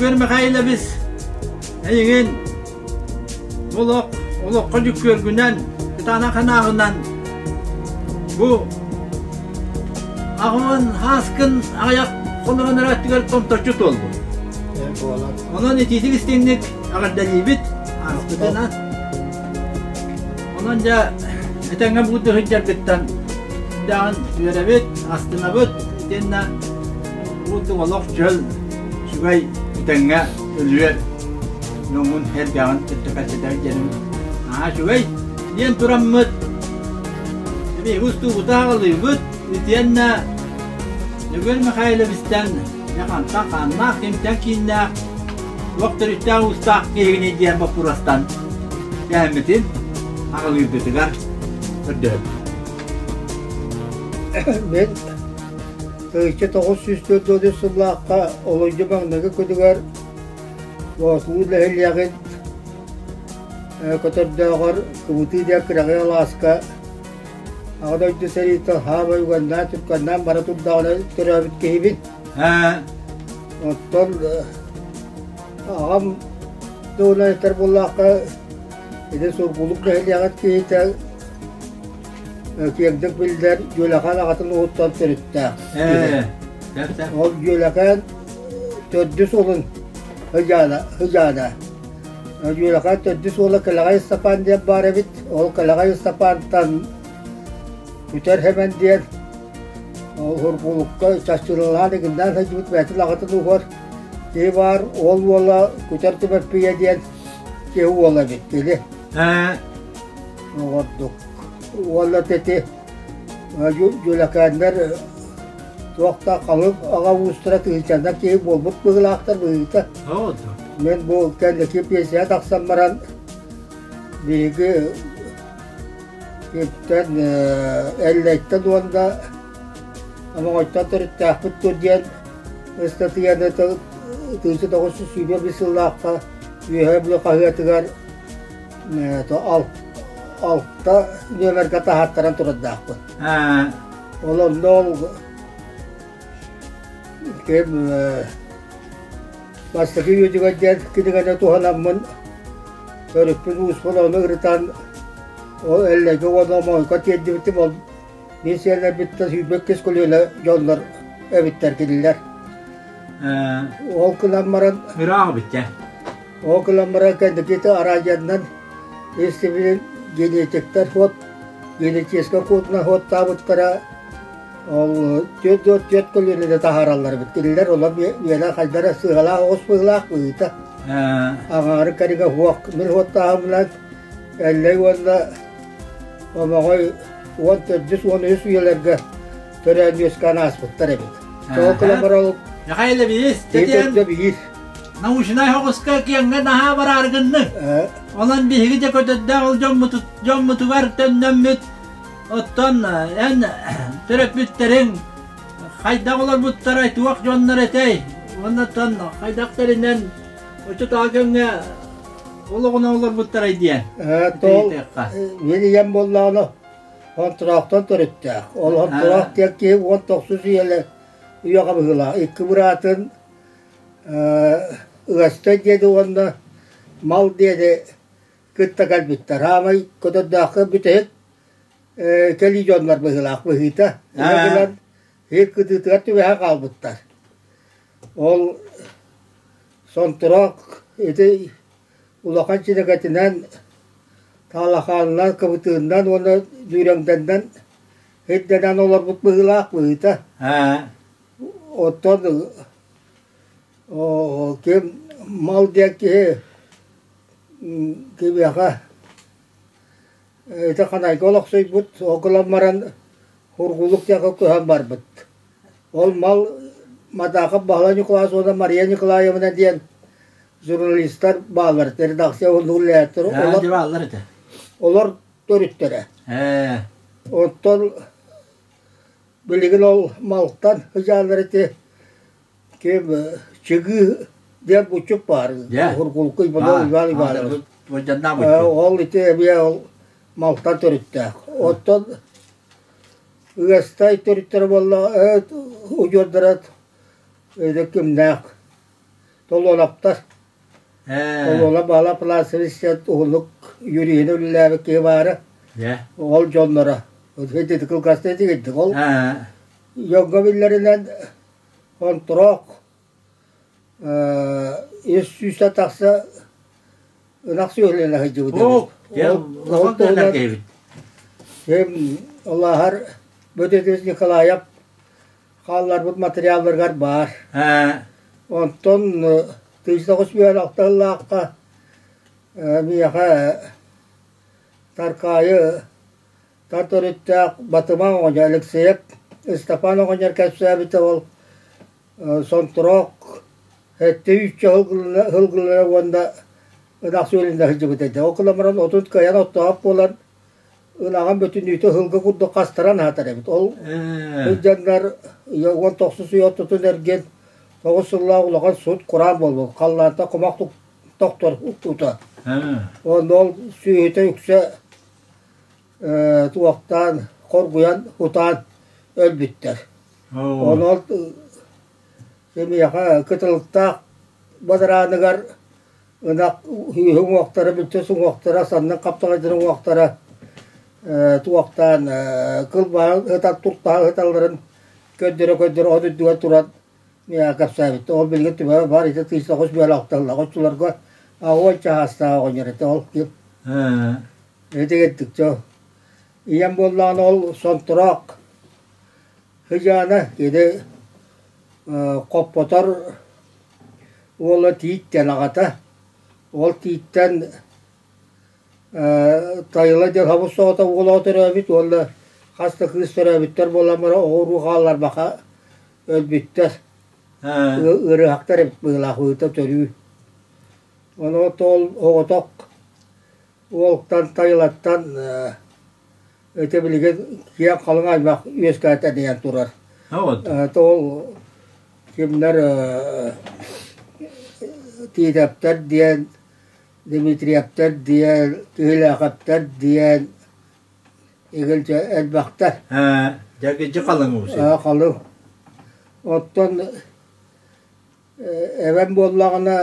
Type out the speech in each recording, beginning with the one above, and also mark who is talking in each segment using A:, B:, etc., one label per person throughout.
A: Дьөгүөр Михайлович, эйигин олох олоххо дьүккүөргүнэн, кытаанах санааҕынан бу аҕын ааскын аҕыйах хонугун өттүгэр томточчу туолбут. Онон итиитик истиҥник эҕэрдэлиибит ааспытынан. Онон дьэ этэҥҥэ буурда сылдьаргыттан даҕан үөрэбит, астынабыт итиэннэ Курдук олох чөл, үчүгэй этэҥҥэ өлүөр дьоҥҥун эргэҕин кытта кэпсэтэр диэним наһаа үчүгэй диэн тураммыт биһиги устуубуту аҕалыыбыт итиэннэ Дьөгүөр Михайловичтан дьэ хантан хааннаах, кимтэн кииннээх, туох төрүттээх уустаах киһигиний диэн боппуруостан сэһэммитин аҕалыыргытыгар көрдөһөбүт.
B: Мин 1944 сыллаахха олунньу маҥнайгы күнүгэр Боотулуу нэһилиэгин Көтөрдөөҕөр Кыбытыы диэн кыраҕый алааска Аҕа дойду сэриитэ хаамай уганнаан түрканнаан бара турдаҕына төрөөбүт киһибин. Оттон аҕам туһунан этэр буоллахха ити Сургуулук нэһилиэгин киһитэ киэҥник биллэр Дьүөлэхээн аҕатын уһуттан төрүттээх. Ол Дьүөлэхээн төрдүс уолун Хыдьаана, Хыдьаана. Дьүөлэхээн төрдүс уола Кэлэҕэй Ыстапаан диэн баар эбит. Ол Кэлэҕэй Ыстапаантан Күтэр Хэмэн диэн Ургулукка чаччыралаан игиннээн сылдьыбыт бэйэтин аҕатын уһуор киһи баар. Ол уола Күтэр Түмэппийэ диэн киһи уола эбит кини. Оҕордук. Уонна ити дьүлэкээннэр туох да халыҥ аҕа уустара тыһыынчаннан киһи буолбут быһыылаахтар быһыыта. Мин бу кэнники пенсияҕа тахсан баран биһиги киттэн Эллэйтэн уонна Омоҕойтон төрүттээхпит дуо диэн ыстатыйаны 1921 сыллаахха Үөһээ Бүлүү хаһыатыгар алта нүөмэргэ таһааттаран турардаахпын. Ол онно ол ким бастакы үөдүгэр диэн кинигэни туһанаммын төрүппүн ууспун ону ырытан ол Эллэйгэ уонна Омоойго тиэрдибитим ол Мин сиэннэрбиттэн 22 көлүөнэ дьоннор эбиттэр кинилэр. Ол гынан баран
A: Ыраах эбит
B: Ол гынан баран кэнники араадьыйаннан истибитин генетиктэр хуот генетическэй куотунан хуоттаабыттара ол 44 көлүөнэни таһаараллар эбит. Кинилэр олор үөнэ хайдара сыһалаах оҕус быһыылаах быһыыта. Аҥаары кэриҥэ хуох мин хуоттааһымынан Эллэй уонна Омоҕой 14-13 үйэлэргэ төрөөн үөскээн ааспыттар эбит. Тоҕо кылабар
A: Михаил Ильич,
B: тетиэн
A: научнай хоҕуска киэҥҥэ наһаа бараары гынныҥ. Онон биһиги дьэ көтөрдөөх ол дьоммутугар төннөммүт. Оттон эн төрөппүттэриҥ хайдах олорбуттарай, туох дьоннор этэй? Оннуттан хайдах тэринэн оччотооҕу кэмҥэ Олоҕунан олорбуттарай диэн.
B: Тоол мин ийэм буоллаҕына Хонтураахтан төрүттээх. Ол Хонтураах диэн киһи 19 үйэлэ үйэҕэ быһыылаах. Икки быраатын Ыастай диэни уонна Мал диэни кытта кэлбиттэр. Аамай көтөрдөөххө бүтэһик кэлии дьоннор быһыылаах быһыыта. Гынан иһит кытыытыгар түбэһэ хаалбыттар. Ол Сонтураах ити улахан чинэкэтинэн, таалахаанынан, кыбытыыннан уонна дүүрэҥдэннэн ирдэнэн олорбут быһыылаах быһыыта. Оттон ким мал диэн киһи кимиэхэ ити Ханайга олохсуйбут, ол гынан баран Ургулук диэки көһөн барбыт. Ол мал Матаахап Баһылай Ньукулаас уонна Мария Николаевна диэн журналистар бааллар, редакция уһуннук
A: Олор, этэ.
B: Олор төрүттэрэ. Оттон билигин ол малтан сыдьааллар ити ким Чыгыы диэн буччук баар. Ургулку Иванов Иван Иванович. Ол ити эмиэ ол малтан төрүттээх. Оттон Ыастай төрүттэрэ буолла удьуордара өйдө кимнээх. Толуонаптар. Толуона Баала Пласович диэн уһуннук юриһын үлэлээбит киһи баара. Ол дьонноро. Ити кылгастык этигирдик. Ол дьоҥҥо биллэринэн Онтуроок үс сүүстэн тахса ынах сүөһүлэнэ сылдьыбыт эбит. Ол туһунан Улааһар Бөдөтүс Николаев хаалларбыт материалларыгар баар. Онтон 1906 сыллаахха миэхэ Таркаайы тар төрүттээх Батыма оҕонньор Алексеев Ыстапаан оҕонньор кэпсээбитэ ол Сонтуроок сэттэ үүччэ сылгылара уонна ынах сүөлүнэ сылдьыбыт этэ. Ол гынан баран отут кыайан оттоох буолан ынаҕын бүтүннүүтэ сылгы курдук хастаран аһатар эбит. Ол сылдьаннар 19 үйэ ортотун эргин 9 сыллаах улахан сут кураан буолбут. Халлаантан кумах тохтор укпута. Онно ол сүөһүтэ үксэ туохтаан хоргуйан утаан өлбүттэр. Онон миэхэ кытылыктаах бадарааныгар ынах үһү уҥуохтара, бүттэ уҥуохтара, саннын хаптаҕайдарын уҥуохтара туохтаан кылбаһа сытар туртаһа сыталларын көрдөрө-көрдөрө от үрдүгэр туран миэхэ кэпсээбит. Ол билигин түбэһэ бар ити тыйсаҕыс бүөлэхталлах оччолорго аҕыйах чаастаах оҕонньор этэ ол ким Этигиттик дьол. Ийэм буоллаҕына ол сонтураах Сыдьаана кини хоппотор уола Тииттэн аҕата. Ол Тииттэн Тайыла диэн хобус соҕотох уола төрөөбүт уонна хас да кыыс төрөөбүттэр буолан баран оҕо-уруу хаалларбаха өлбүттэр. Ыарыһахтар эбит быһыылаах ыыта төрүү. Ону ол оҕотох уолтан Тайылаттан Ити билигин киэҥ халыҥ аймах үөскээтэ диэн турар. Ол кимнэр Тиитэптэр диэн, Дмитриевтэр диэн, Киһилээхэптэр диэн игилдьэ элбэхтэр.
A: Дьэргиччи халыҥ уус.
B: Халыҥ. Оттон эбэм буоллаҕына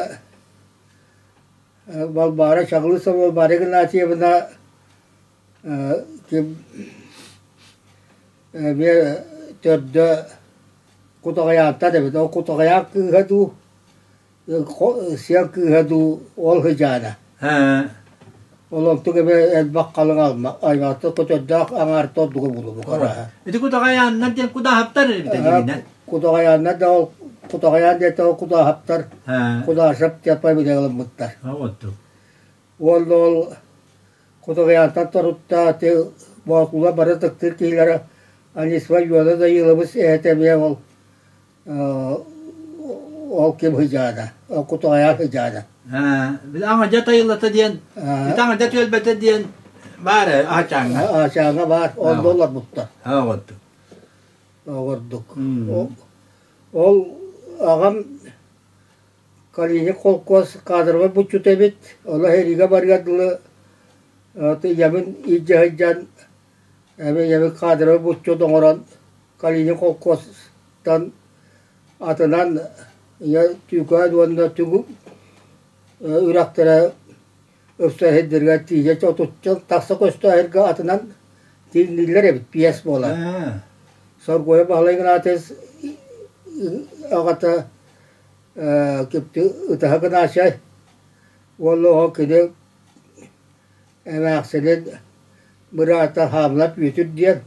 B: Балбаара Чаҕылысова Балбаара Игнатьевна Ким эмиэ төрдө Кутаҕайаантан эбит. Ол Кутаҕайаан кыыһа дуу, сиэн кыыһа дуу ол сыдьаана. Ол онтук эмиэ элбэх халыҥ аймахтар көтөрдөөх аҥаарта ордуга буолуо араһа.
A: Ити Кутаҕайааннар диэн кудааһаптар эбит дьиҥинэн.
B: Кутаҕайааннар да ол Кутаҕайаан диэтэ ол кудааһаптар Кудаашап диэн фамилия ылыммыттар.
A: Оттук.
B: Уонна ол Кутуруйаантан торуттаа ти Боотулар бары ытыктыыр киһилэрэ Анисва Юона Данилович эһэтэ эмиэ ол ол ким сыдьаана, ол Кутуруйаан сыдьаана.
A: Били Аҥадьа Тайыллата диэн, ити Аҥадьа түөлбэтэ диэн баар ээ Аһачааҥҥа.
B: Аһачааҥҥа баар, онно олорбуттар.
A: Оҕордук.
B: Оҕордук. Ол аҕам Калинин холкуос кадровай булчута эбит, ону сэриигэ барыар дылы ийэбин илдьэ сылдьан эбэ ийэбин кадровай булчут оҥорон Калинин холкуостан атынан ийэ Түүкээн уонна Түҥ үрэхтэрэ ыпсар сирдэригэр тиийэ отучча тахса көстөөх сиргэ атынан тиҥнииллэр эбит пьес буолан. Соргуйа Баһылай Игнатьевич аҕата Кипти ытаһа гынаачай уонна оҕо кини эмээхсинин быраата Хаамлап Бүөтүр диэн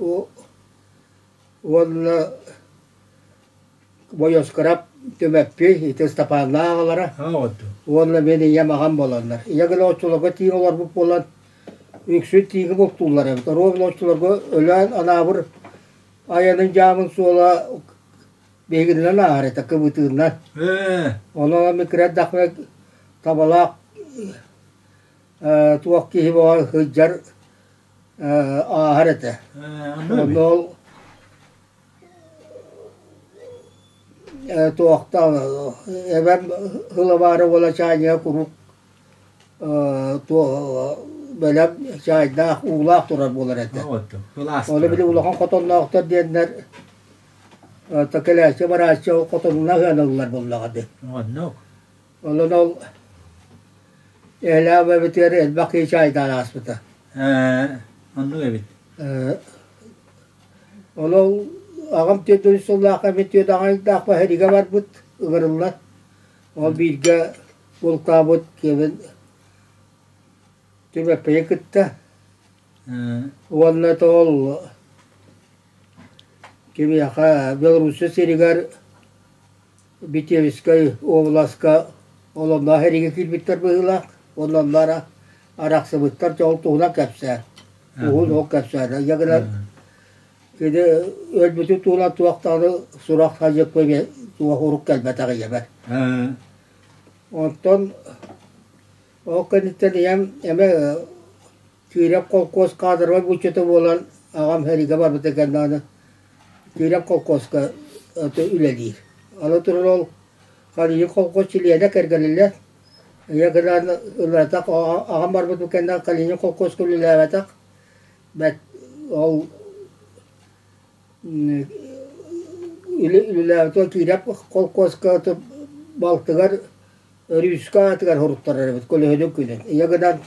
B: уонна Бойоскурап Түмэппий ити Ыстапааннаах аҕалара уонна мин ийэм аҕам буоланнар. Ийэ гына оччолорго тииҥ олорбут буолан үксүн тииҥи бултууллар эбит. Оруобуна оччолорго Өлөөн Анаабыр айанын дьаамын суола Биһигинэн ааһар этэ кыбытыыннар. Онон аны кыра эрдэхпинэ табалаах туох киһи буола сылдьар ааһар этэ. Онно ол туохтан эбэм сылабаара уола чаанньыга куруук бэлэм чаайдаах уулаах турар буолар этэ. Ону били улахан хотонноохтор диэннэр Кэлээччи барааччы хотонуна ыаныллар буоллаҕа дии.
A: Оннук.
B: Онон ол Эһэлээх эбэбитигэр элбэх киһи чаайдаан ааспыта.
A: Оннук эбит.
B: Онон аҕам 43 сыллаахха мин түөрт аҕайдаах сэриигэ барбыт, ыҥырыллан. Ол бииргэ бултаабыт киэбин Түмэппийи кытта. Уонна ол кимиэхэ Белоруссия сиригэр Витебскай уобаласка олонноох эригэ киирбиттэр быһыылаах, уонна онно арахсыбыттар дьэ ол туһунан кэпсээн, уһун ол кэпсээн. Дьэ гынан кини өлбүтүн туһунан туох даҕаны сурах садьык туох урук кэлбэтэх ийэбэр. Онтон ол кэнниттэн ийэм эмэ Киирэп холкуос кадровай булчута буолан аҕам сэриигэ барбыта кэннэ аны Киирэп холкуоска үлэлиир. Аны туран ол Калинин холкуос чилиэнэ кэргэниллэр. Ийэ гынан ылларатах аҕам барбытын кэннэ Калинин холкуоска үлэлээбэтэх. Бэт ол үлэлээбитэ Киирэп холкуоска балтыгар Өрүүскэ аатыгар хоруттарар эбит көлөһүнүн күнүн. Ийэ гынан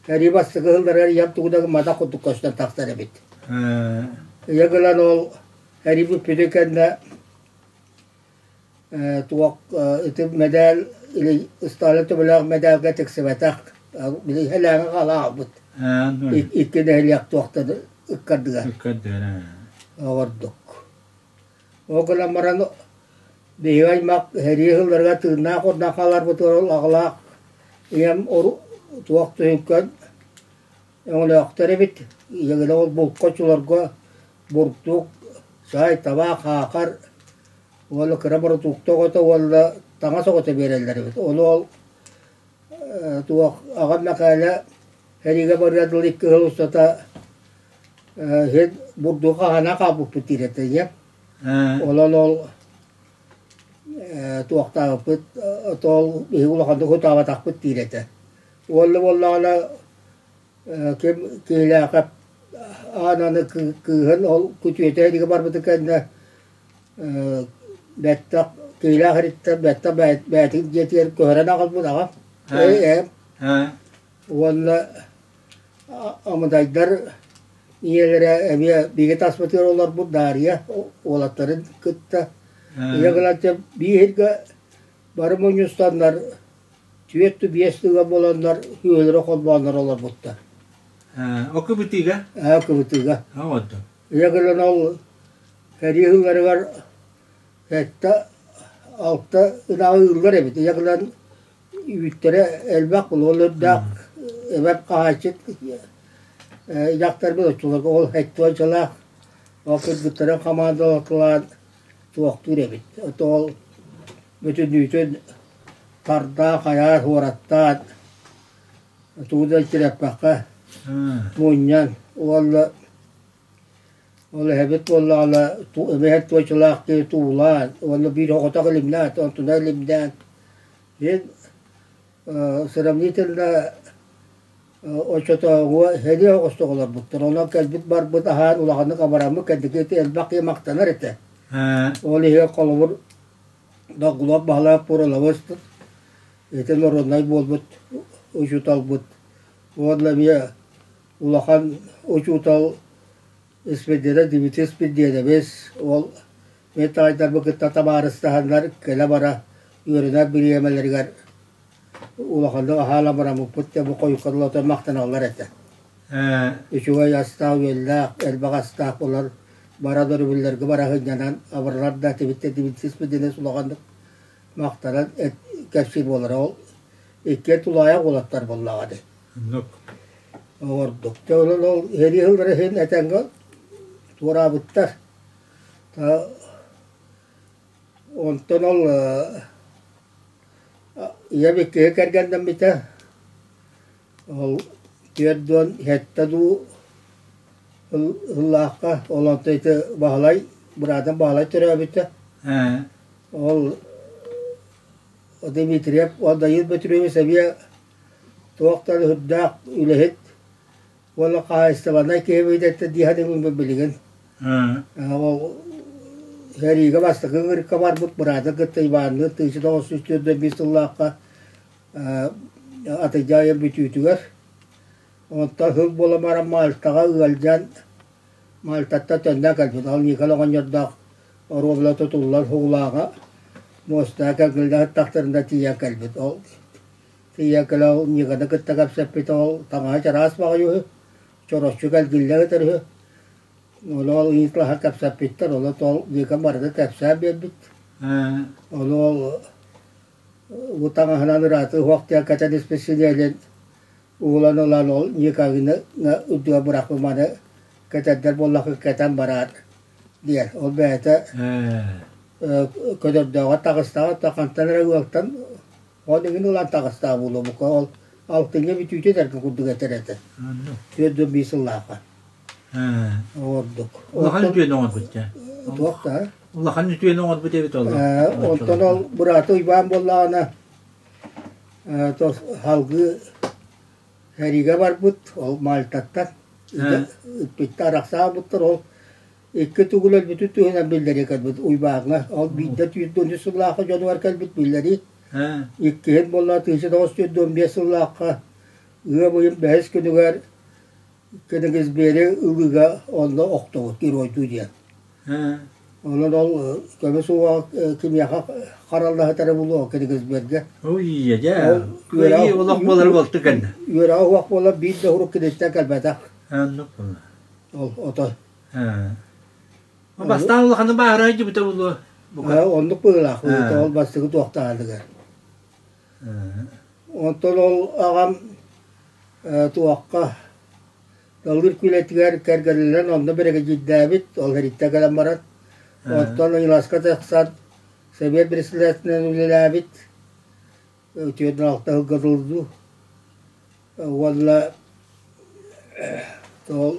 B: сэрии бастакы сылларыгар ийэм тугу да гымматах курдук көстөн тахсар эбит. Ийэ гынан ол сэрии бүппүтүн кэннэ туох ити мэдээл или Сталин төбөлөөх мэдээлгэ тиксибэтэх били иһэлээҥи хаалаабыт. Икки нэһилиэк туохтан ыккардыгар.
A: Ыккардыгар.
B: Оҕордук. Ол гынан баран биһиги аймах сэрии сылларыгар тыыннаах ордон хааларбытыгар ол аҕалаах ийэм туох түһүккэн өҥөлөөхтөр эбит. Ийэлэрэ ол булка оччолорго бурдук, чай, табаах, хаахар уонна кыра бородуукта оҕото уонна таҥас оҕото биэрэллэр эбит. Ону ол туох аҕам Мэхээлэ сэриигэ барыар дылы икки сыл устата Иһин бурдугу хаһаана хаалбыппыт диир этэ ийэм. Онон ол туохтаабыппыт ол биһиги улаханнык утаабатахпыт диир этэ. Уонна буоллаҕына ким Киһилээхэп Аананы кыыһын ол күтүөтэ иһигэр барбытын кэннэ бэттэх Киһилээх ириттэн бэттэх бэйэтин дьиэтигэр көһөрөн аҕалбыт аҕам. Ээ Уонна Амыдайдар ийэлэрэ эмиэ биһиги таспытыгар олорбут Дарья уолаттарын кытта ийэ гынан бииргэ бары мунньустаннар түөрт биэс тыла буоланнар үөлэрэ холбооннор олорбуттар.
A: О кыбытыыга?
B: Ээ кыбытыыга. Ийэ гынан ол сэрии сылларыгар сэттэ алта ынаҕы ыыллар эбит. Ийэ гынан Үүттэрэ элбэх ол үрдээх эбэм хаһаайчыт дьахтарбыт оччолорго ол хэттуончалаах ол кыргыттарын хамаандалаталаан туохтуур эбит. Ото ол бүтүннүүтүн тардаан хайаан суораттаан тугу да иччирэппэххэ мунньан уонна Ол эһэбит буоллаҕына эбэһэт туочалаах киһи туулаан уонна биир оҕотох илимнээн онтуна илимнээн иһин сравнительно оччотооҕуга сэлии оҕустук олорбуттар. Онон кэлбит барбыт аһаан улаханнык абараммыт кэнники элбэх киһи махтанар этэ. Ол иһигэр холобур Догулов Баһылай Пуралабыс ити норуодунай буолбут учууталбыт уонна эмиэ улахан учуутал Испирдиэнэ Дмитрий Испирдиэнэбис ол мин таайдарбын кытта табаарыстаһаннар кэлэ-бара үөрэнэр бириэмэлэригэр улаханнык аһаан абыраммыппыт диэн бу хойукка дылы махтаналлар этэ. Үчүгэй астаах-үөллээх, элбэх астаах буолан бара дөрүбүллэргэ бара сынньанан абыралар да этибит Дмитрий Испирдиэнэбис улаханнык махтанан кэпсиир буолара. Ол иккиэн тулаайах уолаттар буоллаҕа дии.
A: Оннук.
B: Оҥордук. Дьэ онон ол сэрии сыллара иһин этэҥҥэ туораабыттар. Онтон ол ийэм иккиһи кэргэннэммитэ. Ол 47 дуу сыллаахха ол онтон ити Баһылай быраатым Баһылай төрөөбүтэ. Ол Дмитриев Дайыыл Бөтүрүөбүс эмиэ Туох да үрдээх үлэһит уонна хаһаайыстыбаннай киһи быһыытыттан дии саныыбын билигин. Ол сэриигэ бастакы ыҥырыкка барбыт быраатын кытта Иванныын 1945 сыллаахха. Атыдьаайа бүтүүтүгэр. Онтон сыл буолан баран Мальтаҕа ыалдьан Мальтаттан төннөн кэлбит. Ол Николай оҕонньордоох оруобула тутуллан Һугулааҕа муостаҕа кэлгиллэ сыттахтарына тиийэн кэлбит. Ол тиийэн кэлэ ол Никаны кытта кэпсэппит ол таҥаһа чараас баҕайы үһү, чороччу кэлгиллэ сытар үһү. Ону ол ыйыталаһан кэпсэппиттэр, ону ол Никон барыта кэпсээн биэрбит. Ону ол бу таҥаһынан ыраатыы уһуох диэн кэтэн испит синиэлин угулан ылан ол Никагины үрдүгэр бырахпыт маны кэтэрдэр буоллахха кэтэн бараар диэн. Ол бэйэтэ көтөрдөөҕө таҕыстаҕа хантан эрэ ыалтан ол иҥин ылан таҕыстаҕа буолуо бука ол алтынньы бүтүүтэ этэргэ курдук этэр этэ. 45 сыллаахха. Ордук.
A: Улахан үтүөнү оҥорбут дьэ.
B: Туох да?
A: Улахан үтүөнү оҥорбут эбит ол.
B: Онтон ол быраата Уйбаан буоллаҕына салгыы сэриигэ барбыт, ол Мальтаттан ыппытта арахсаабыттар, ол икки тугул өлбүтүн туһунан биллэрии кэлбит Уйбааҥҥа. Ол биирдэ 413 сыллаахха дьонугар кэлбит биллэрии. Иккиһин буолла 1945 сыллаахха ыам ыйын бэһис күнүгэр Кенигсбери ылыыга онно охтобут геройдуу диэн. Онон ол көмүс уҥуоҕа кимиэхэ хараллаһытара буолуо Кенигсбергэ.
A: Ой, дьэ, кыайыы олох буолар буолту кэннэ.
B: Үөрэҕэ уох буолар биир да урук киниттэн кэлбэтэх.
A: Оннук буолла.
B: Ол ото.
A: Бастаан улаханы бааһырай дьыбыта буолуо.
B: Оннук быһыылаах. Ол бастакы туохтаалыгар. Онтон ол аҕам туохха Далыр күүлэтигэр кэргэнинэн онно биригэдьиирдээбит, ол эриттэ кэлэн баран, оттон Ыйыласка тахсан Сэбиэт председателинэн үлэлээбит, 46 сылга дылы уонна ол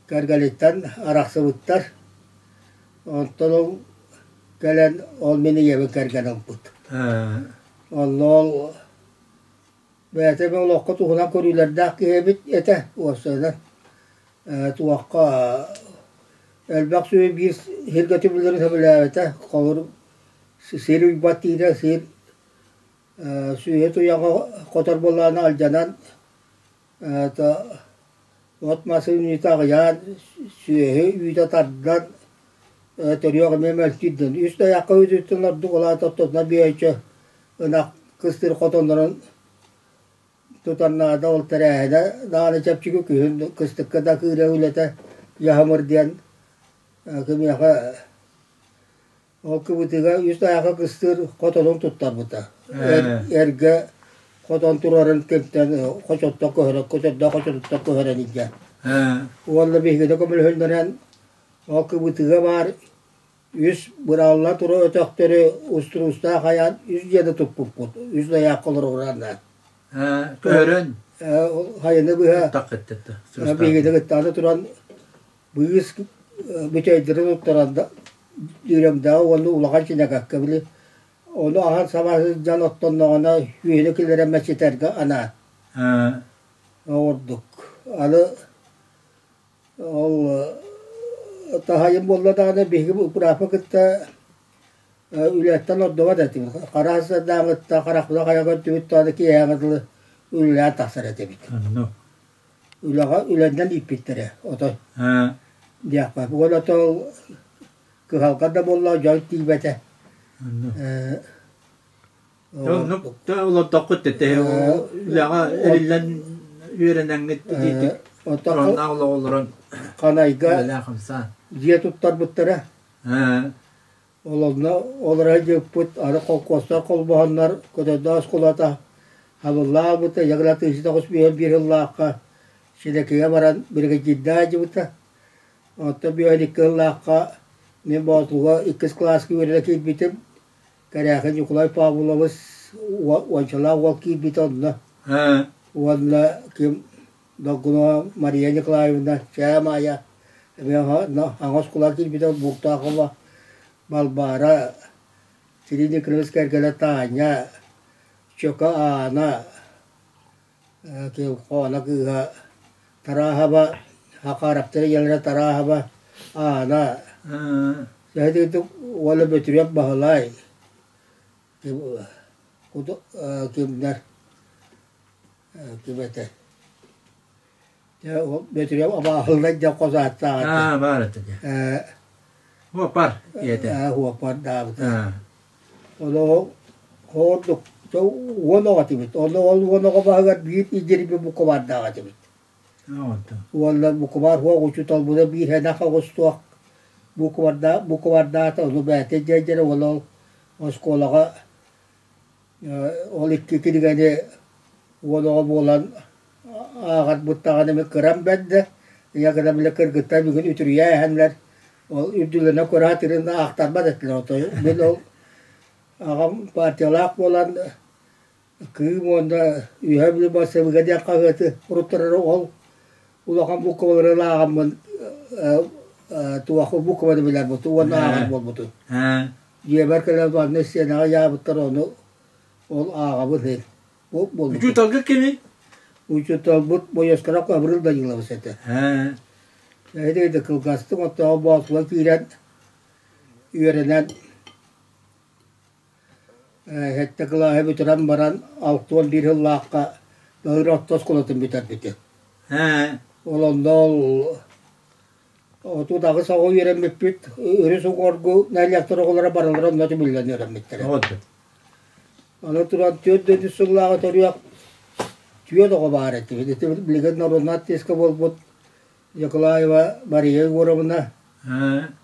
B: кэргэниттэн арахсыбыттар. Онтон ол кэлэн ол мин ийэбин кэргэн ылбыт. Онно ол Бэйэтэ эмиэ олоххо туһунан көрүүлэрдээх киһи эбит этэ, уопсайынан. Туохха элбэх сүөһү биир сиргэ түбүлэрин сөбүлээбэтэ. Холобур, сир уйбат диирэ, сир сүөһү туйаҕа хотор буоллаҕына алдьанан, от-мас үүнүүтэ аҕыйаан, сүөһү үүтэ тардан, төрүөх эмиэ мөлтүүр диэн. Үс тайахха үүтүттэн ордук улаата оттотуна биэччэ ынах кыстыыр хотоннорун тутар наада ол тэрээһинэ даҕаны чэпчэки күһүн кыстыкка да кыыра үлэтэ дьаһамыр диэн кимиэхэ ол кыбытыга үс айаҕа кыстыыр хотонун туттарбыта эргэ хотон турарын кэмтэн хочоттон көһөрөн хочордоох хочотуттан көһөрөн илдьэ уонна биһигини көмөлөһүннэрэн ол кыбытыга баар Үс быраалла тура өтөхтөрү устуруустаах айаан үс дьиэни туппуппут, үс дайаакка олоругураннаан.
A: Көһөрөн
B: Хайыны быһа биһигини кыттааны туран быыс бүтэйдэрин туттаран Дүрөҥдөҕө уонна улахан Чинэкэккэ били ону аһан саба сылдьан оттонноҕуна үөһүнү киллэрэн мэччитэргэ анаан оҥордук. Аны Ол таһайым буолла даҕаны биһиги бырааппын кытта үлэттэн ордубат этибит. Хара сардааҥҥыттан харахпына хайа көрдүбүт даҕаны киэһээҥҥи дылы үлэлээн тахсар этибит. Үлэҕэ үлэннэн ииппиттэрэ отой диэххэ. Уонна ол кыһалҕа да буолла дьон тиийбэтэ.
A: Оннук да олордоххут этэ үлэҕэ эриллэн үөрэнэҥҥит итиитик тураннаах олоҕу олорон
B: Ханайга дьиэ туттарбыттара. Ол онно олоро сылдьыбыппыт, аны холкуостар холбоһоннор Көтөрдөөх оскуолата хабыллаабыта, ягла 1951 сыллаахха Силэкигэ баран биригэдьиирдээх сылдьыбыта. Оттон 52 сыллаахха мин Боотулуга иккис кылааска үөрэнэ киирбитим. Кэрээхи Ньукулай Павлович уончалаах уол киирбитэ онно. Уонна ким Долгунова Мария Николаевна Чээ Маайа эмиэ аҥа оскуола киирбитэ Буртахова Балбаара Кирилл Николаевич кэргэнэ Таня Чөкө Аана Хоона кыыһа Тарааһаба Хакараптар ийэлэрэ Тарааһаба Аана Сэһэтигитик уола Бөтүрүөп Баһылай. Кимнэр ким этэ Бөтүрүөп абааһыллар диэн хос ааттаах этэ.
A: Аа, баар этэ дии. Уоппар ийэтэ.
B: Уоппардаабыта. Ону ордук уон оҕо этибит. Онно ол уон оҕо баһыгар биир идирби букубардаах этибит. Уонна букубар хуох учууталбыта биир һэнэх оҕустуох букубарда букубардаата ону бэйэтэ дьэдьэрэ уонна ол оскуолаҕа Ол икки кинигэни уол оҕо буолан ааҕарбыт даҕаны эмэ кырам бэрдэ, ийэ гына бile кыргыттар бүгүн үтүрүйэ иһэннэр ол үрдүлэнэ кураатырын аахтарбат этилэр отой мин ол аҕам партиялаах буолан Кыым уонна Үөһээ Бүлүү бассабыыга диэн хаһыаты уруттарары ол улахан буквалары ааҕаммын туох букваны билэр буолтум уонна ааҕар буолбутум. Дьиэбэр кэлэн манна сценаҕа ыйаабыттар ону ол ааҕабын иһин. Бу буолбут.
A: Учууталга кимий?
B: Учууталбыт Боёскаров Гаврил Данилович этэ. Эһиги да кылгастык оттоҕо Боотула киирэн үөрэнэн сэттэ кылааһы бүтэрэн баран 61 сыллаахха Лаһыр орто оскуолатын бүтэрбитим. Ол онно ол 38 оҕо үөрэммиппит, өрүс уҥуоргу нэһилиэктэр оҕолоро барылара онно түмүллэн үөрэммиттэрэ. Аны туран 4 сыллааҕы төрүөх түөрт оҕо баар этибит. Ити билигин норуодунай артистка буолбут Николаева Мария Егоровна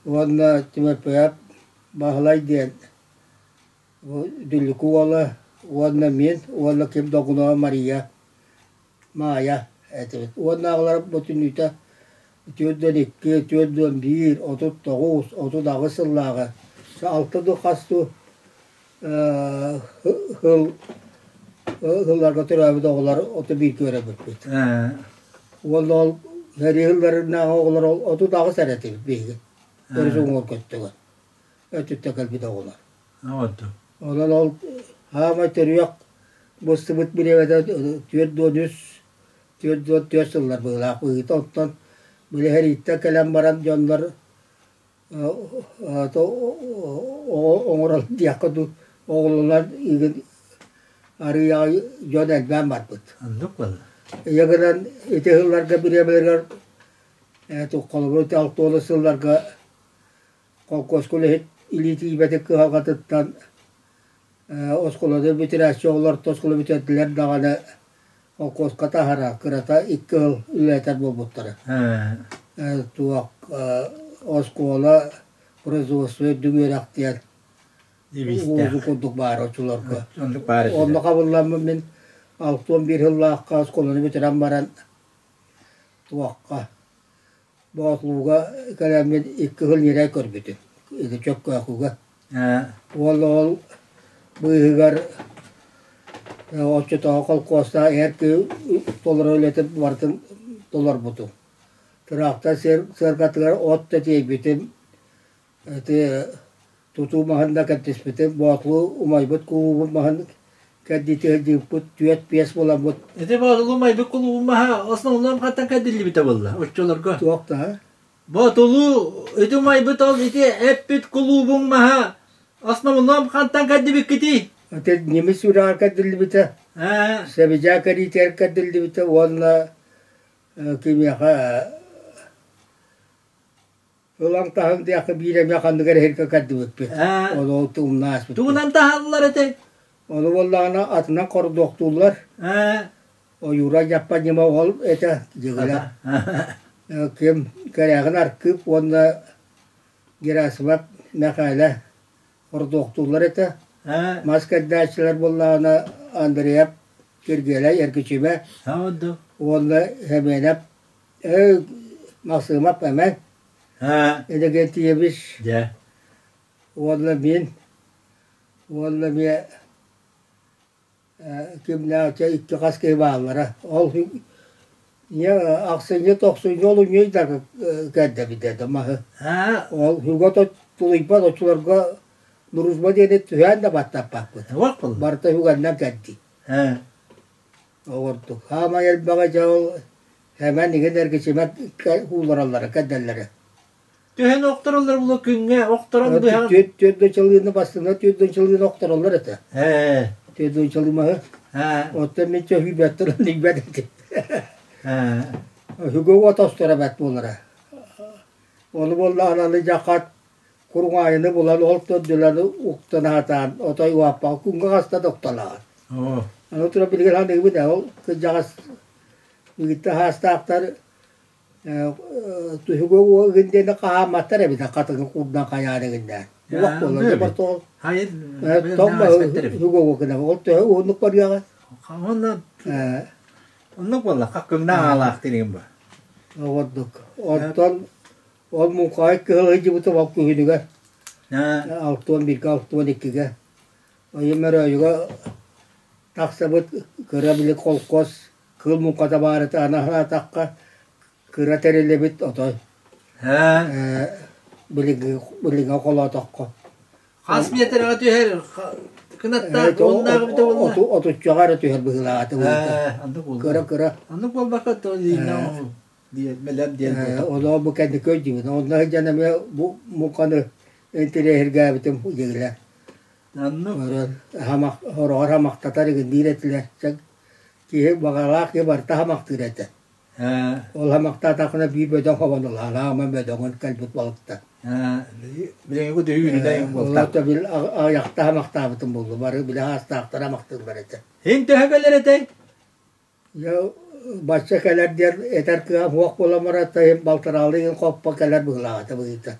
B: уонна Тимофеев Баһылай диэн Дүллүкү уола уонна мин уонна ким Догунова Мария Маайа этибит. Уоннааҕылар бүтүннүүтэ 42, 41, 39, 38 сыллааҕы алта дуу хас дуу сыл сылларга төрөөбүт оҕолор оту бииргэ үөрэммиппит. Уонна ол сэрии сылларынааҕы оҕолор ол 38 эрэ этибит биһиги. Өрүс уҥуор көттүгэр. Өттүттэн кэлбит оҕолор. Онон ол хаамай төрүөх быстыбыт бириэмэтэ 43 44 сыллар быһыылаах быһыыта. Оттон били сэрииттэн кэлэн баран дьоннор оҥорон диэххэ дуу оҕолонор игин арыый аҕай дьон элбээн барбыт.
A: Оннук буолла.
B: Ийэ гынан ити сылларга бириэмэлэригэр холобур 60 сылларга Холкуоска үлэһит илии тиийбэтин кыһалҕатыттан оскуоланы бүтэрээччи оҕолор оскуола бүтэрдилэр даҕаны холкуоска таһара кырата икки сыл үлэлэтэр буолбуттара. Туох оскуола производство үрдүк үөрэх диэн уузу курдук баар оччолорго. Онно хабылламмын мин 61 сыллаахха оскуоланы бүтэрэн баран туохха Боотулууга кэлэммин икки сыл ньирэй көрбүтүм, ити Чөккөөкүгэ. Уонна ол быыһыгар оччотооҕу холкуостаах эр киһи толорор үлэтин барытын толорбутум. Тыраахтар сыарҕатыгар от да тиэйбитим, Ити тутуу маһын да кэрдиспитим, Боотулу умайбыт кулуубун маһын кэрдиитэ сылдьыбыппыт, түөрт-биэс буоламмыт.
A: Ити Боотулу умайбыт кулуубун маһа основном хантан кэрдиллибитэ буолла оччолорго?
B: Туох да?
A: Боотулу ити умайбыт ол ити эппит кулуубуҥ маһа основном хантан кэрдибиккитий?
B: Ити немец үрэҕэр кэрдиллибитэ, Сэбидьээ кэриитигэр кэрдиллибитэ уонна кимиэхэ Ылан таһын диэххэ биир эмэ ханнык эрэ сиргэ кэрдибиппит. Ону ол умна ааспыппыт.
A: Тугунан таһаллар этэй?
B: Ону буоллаҕына атынан хордуохтууллар. Ойуура дьаппа ньыма ол этэ дьыгыла. Ким Кэрээҕин Аркыып уонна Герасимов Мэхээлэ хордуохтууллар этэ. Мас кэрдээччилэр буоллаҕына Андреев Киргиэлэй Эргичимэ уонна Сэмиэнэп Максимов эмэ Иннокентьевич
A: Дьэ.
B: Уонна мин уонна эмиэ кимнээх икки хас киһи бааллара. Ол ийэ ахсынньы тохсунньу олунньу ыйдарга кэрдэбит этэ маһы. Ол хүгэ тулуйбат оччолорго дружба диэни түһээн да баттаппаппыт. Барыта үгэннэн кэрдии. Оҕордук. Хаамай элбэҕэ дьэ ол Эмэн игин эргичимэт уулараллара кэрдэллэрэ.
A: Түһэн охтороллор була күҥҥэ охторон быһан
B: Түөрт дочалыыны бастыҥа түөрт дочалыыны охтороллор этэ.
A: Ээ.
B: Түөрт маһы. Оттон мин чөһүйбэттэр илийбэт этим. Үгү уот остура бэрт буолара. Ону буоллаҕына аны дьахат куруҥаайыны булан ол төрдүлэри уктан аһатаан отой уаппаҕа күҥҥэ хаста да укталаҕын. Аны туран билигин аныгыбын ээ ол кырдьаҕас ыгытта хаастаахтар Түһүгү ыгын диэни хаһаамматтар эбит хатыҥы курдан хайаан игиннээн. Улах буолар дьэ бортоҕол. Тоҥ үгү гына ол төһө уһуннук барыаҕа?
A: Онно оннук буолла хаккыҥнаах аалаах тириҥ бу.
B: Ордук. Онтон ол муҥхаҕай кыһыл сылдьыбытым ол күһүнүгэр 61-гэ 62-гэ Ойум Өрөөйүгэ тахсыбыт кыра били холкуос Кыыл муҥхата баарыта анаһаатахха кыра тэрилибит отой билиҥҥи билиҥҥи холоотоххо
A: Хас миэтэрэҕэ түһэр кынаттаах уоннааҕы бүтэ буолла?
B: Отуччаҕа эрэ түһэр быһыылаах этэ Кыра кыра.
A: Оннук буолбакка то мэлэм диэн
B: Оноо бу кэнники өйдүүбүн. Онно сылдьан эмиэ бу муҥханы интэриэһиргээбитим дьиҥилэр.
A: Оннук.
B: Хороҕор хамахтатар игин этилэр. Киһи баҕалаах киһи барыта хамахтыыр этэ. Ол хамахтаатаххына биир бөдөҥ хобон ылаан, аама бөдөҥүн кэлбит балыктан.
A: Билиҥҥи дөһүүрүнэн буолта.
B: Ол бил аҕыйахта хамахтаабытым буолла. Бары били аастаахтара хамахтыыллар этэ.
A: Һин төһө кэлэр этэй?
B: Дьэ, бачча кэлэр диэн этэр кыаҕым суох буолан баран, балтараалыы хоппо кэлэр быһыылаах этэ быһыыта.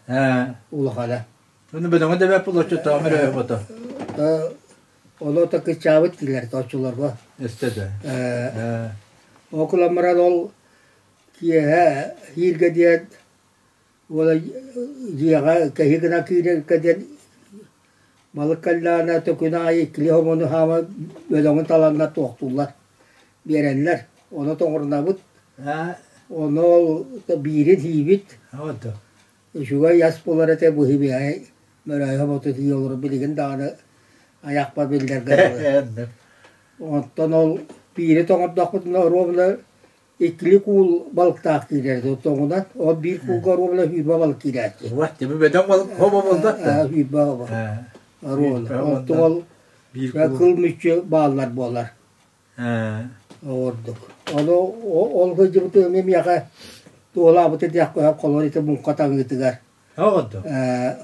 B: Улахана.
A: Ону бөдөҥө да бэп булоччу тоом эрэ бото.
B: Ону ото кыччаабыт дииллэр оччолорго.
A: Өстө да.
B: Ол кылан баран ол киэһэ ииргэ диэн уола дьиэҕэ кэһии гына киирэргэ диэн балык кэллэҕинэ төкүнэ аайы иккилии хомону хаама бөлөҕүн таланнар туохтууллар биэрэллэр. Ону тоҥорунабыт. Ону ол биирин сиибит. Үчүгэй ас буолар этэ быһыы-быһай мөрөөйө боту тиийэ олорор билигин даҕаны айахпар биллэргэ дылы. Онтон ол биири тоҥордохпутуна оруобуна иккили куул балыктаах киирэр тоҥунан ол биир куулга оруобуна 20 балык киирээччи.
A: Уа, тебе бөдөҥ балык хобо буолбат да?
B: 20 хобо. Оруобуна. Онтон ол кыл мүччү бааллар буолар. Ордук. Ону ол сылдьыбыты эмиэ миэхэ туолаабыты диэххэ холор ити муҥха таҥыытыгар.
A: Оҕото.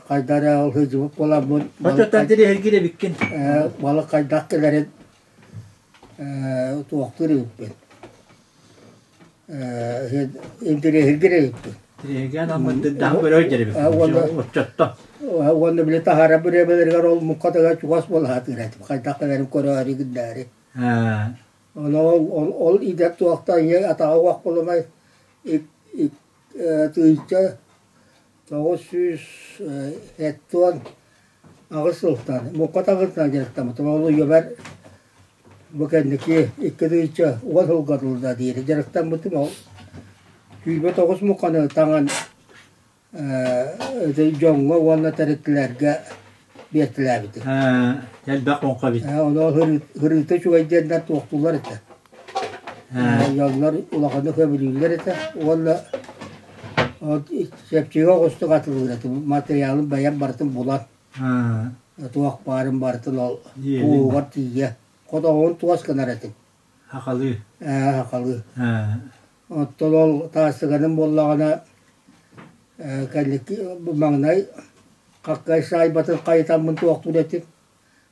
B: Хайда эрэ ол сылдьыбыт буоламмын.
A: Оччоттон тириһиргиир эбиккин.
B: Балык хайдах кэлэрин туохтуур эбиппин. Интириэһиргиир эбиппин.
A: Тириһиргээн алмыттын көрөр дьэрибит. Оччотто.
B: Уонна били таһара бириэмэлэригэр ол муҥхатыгар чугас буола сатыыр этим. Хайдах кэлэрин көрөөрү гыннаары. Ону ол ол идэ туохта ийэ атаҕа уох буолумай 1978 сылтан муҥха таҥыытынан дьарыктаммытым. Ол үйэбэр бу кэнники 2010 сылга дылы диэри дьарыктаммытым. Ол 29 муҥханы таҥан дьоҥҥо уонна тэрилтэлэргэ биэртэлээбитим.
A: Элбэх муҥха эбит.
B: Ону ырыыта үчүгэй диэннэр туохтууллар этэ. Дьоннор улаханнык сөбүлүүллэр этэ уонна чэпчэки оҕустук атылыыр этим. Материалын бэйэм барытын булан туох баарын барытын ол кууһугар тиийэ хотоҕун туос гынар этим.
A: Хахалыы.
B: Хахалыы. Оттон ол таастыганым буоллаҕына кэнники маҥнай хаккай саайбатын хайытаммын туохтуур этим.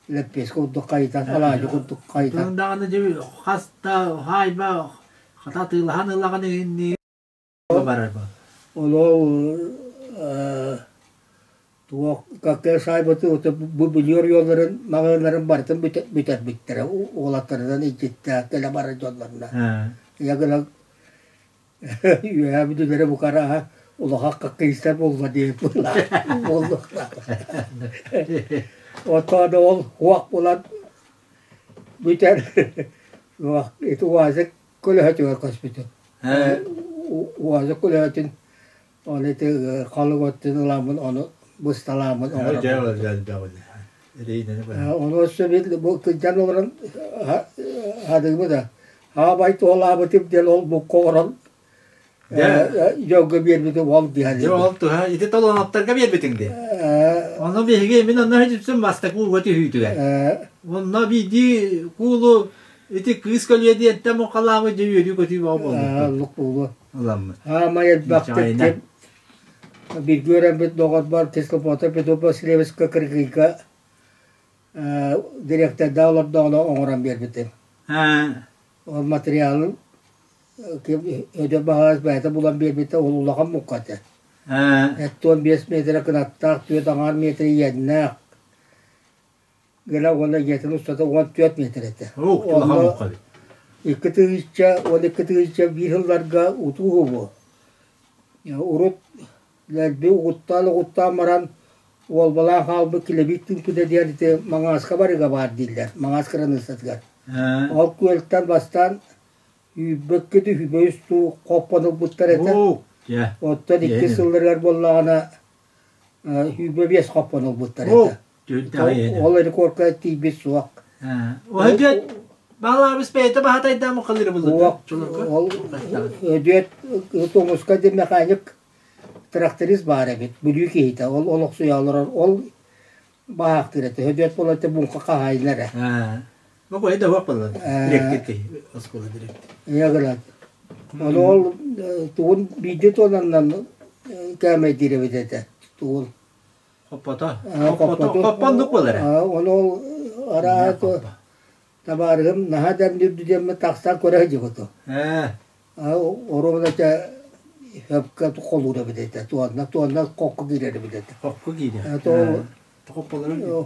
B: Лэппиэскэ курдук хайытан, алаадьы курдук хайытан.
A: Тылын даҕаны дьэ хас да хаайба хата атыылаһан ылаҕын иһиннии барар бу.
B: Ол ол туох какая саайбаты бу бүлүү оройуоннарын маҕаһыыннарын барытын бүтэрбиттэрэ уолаттарынан илдьиттээх кэлэ барар дьоннорунан. Ийэ гынан үөһээ бүдүлэрэ букарааһа улахан хаккыйыстар буолла диэн буоллахтаах. Оттон ол хуох булан бүтэр ити УАЗик көлөһөтүгэр көспүтүм. УАЗик көлөһөтүн Ол ити халык оттун ыламмын ону бысталааммын оҥоробун. Ону өссө бил бу кырдьан олорон хадыыбы да хаабай туолаабытым диэн ол букка олорон дьоҥҥо биэрбитим ол диһэн.
A: Ол туһа ити толоноптарга биэрбитиҥ дии. Ону биһиги мин онно үтүпсүн бастакы ууга түһүүтүгэр. Онно биирдии куулу ити кыыс көлүө диэнтэн муҥхалаабыт дьэ үөрүү-көтүү бөҕө буолбуппут.
B: Оннук буолуо.
A: Ыламмыт.
B: Аамай элбэхтик
A: Чаайына.
B: бииргэ үөрэммит доҕорбор Кислопотов Петр Васильевичка Кыргыйга дириэктэрдээх олордоҕуна оҥорон биэрбитим. Ол материалын Өдөр Баһылай бэйэтэ булан биэрбитэ ол улахан муҥха этэ. 75 метрэ кынаттаах, 4,5 метр иэннээх гына уонна ийэтин устата 14 метр этэ.
A: Улахан муҥха эбит.
B: 2 тыһыынча 12 тыһыынча биир сылларга утуу бу. Урут лэлби угуттаан-угуттаан баран уолбалаан хаалбыт килэбиит түҥкүтэ диэн ити Маҥааска барыга баар дииллэр, Маҥаас кыраныыссатыгар. Ол күөлтэн бастаан үүрбэккэ үһүбэ дуу хоппон ылбыттар этэ. Оттон икки сылларыгар буоллаҕына 25 хоппон ылбыттар этэ. Ол рекордка тиийбит суох.
A: Өдүөт Балаабыс бэйэтэ баһатайдаан мухалыыры булла.
B: Ол Өдүөт Тумуска диэн механик тракторист баар эбит, Бүлүү киһитэ. Ол олохсуйа олорор. Ол баһаахтыыр этэ. Өдүөт буолар этэ муҥха хаһаайына эрэ.
A: Ну, это уох буолла. Директор оскуола директор.
B: Ийэ гынан. Ону ол тугун биирдэ туоланнан кээмэйдиир эбит этэ. Тугун.
A: Хоппото. Хоппото. Хоппондук буолар.
B: Ону ол араа табаарыһым наһаа дэмнирди диэммин тахсан көрө сылдьыбытым. Оруобуна этэ хөпкө холуур эбит этэ. Туонна туонна хокку киирэр эбит этэ.
A: Хокку киирэр.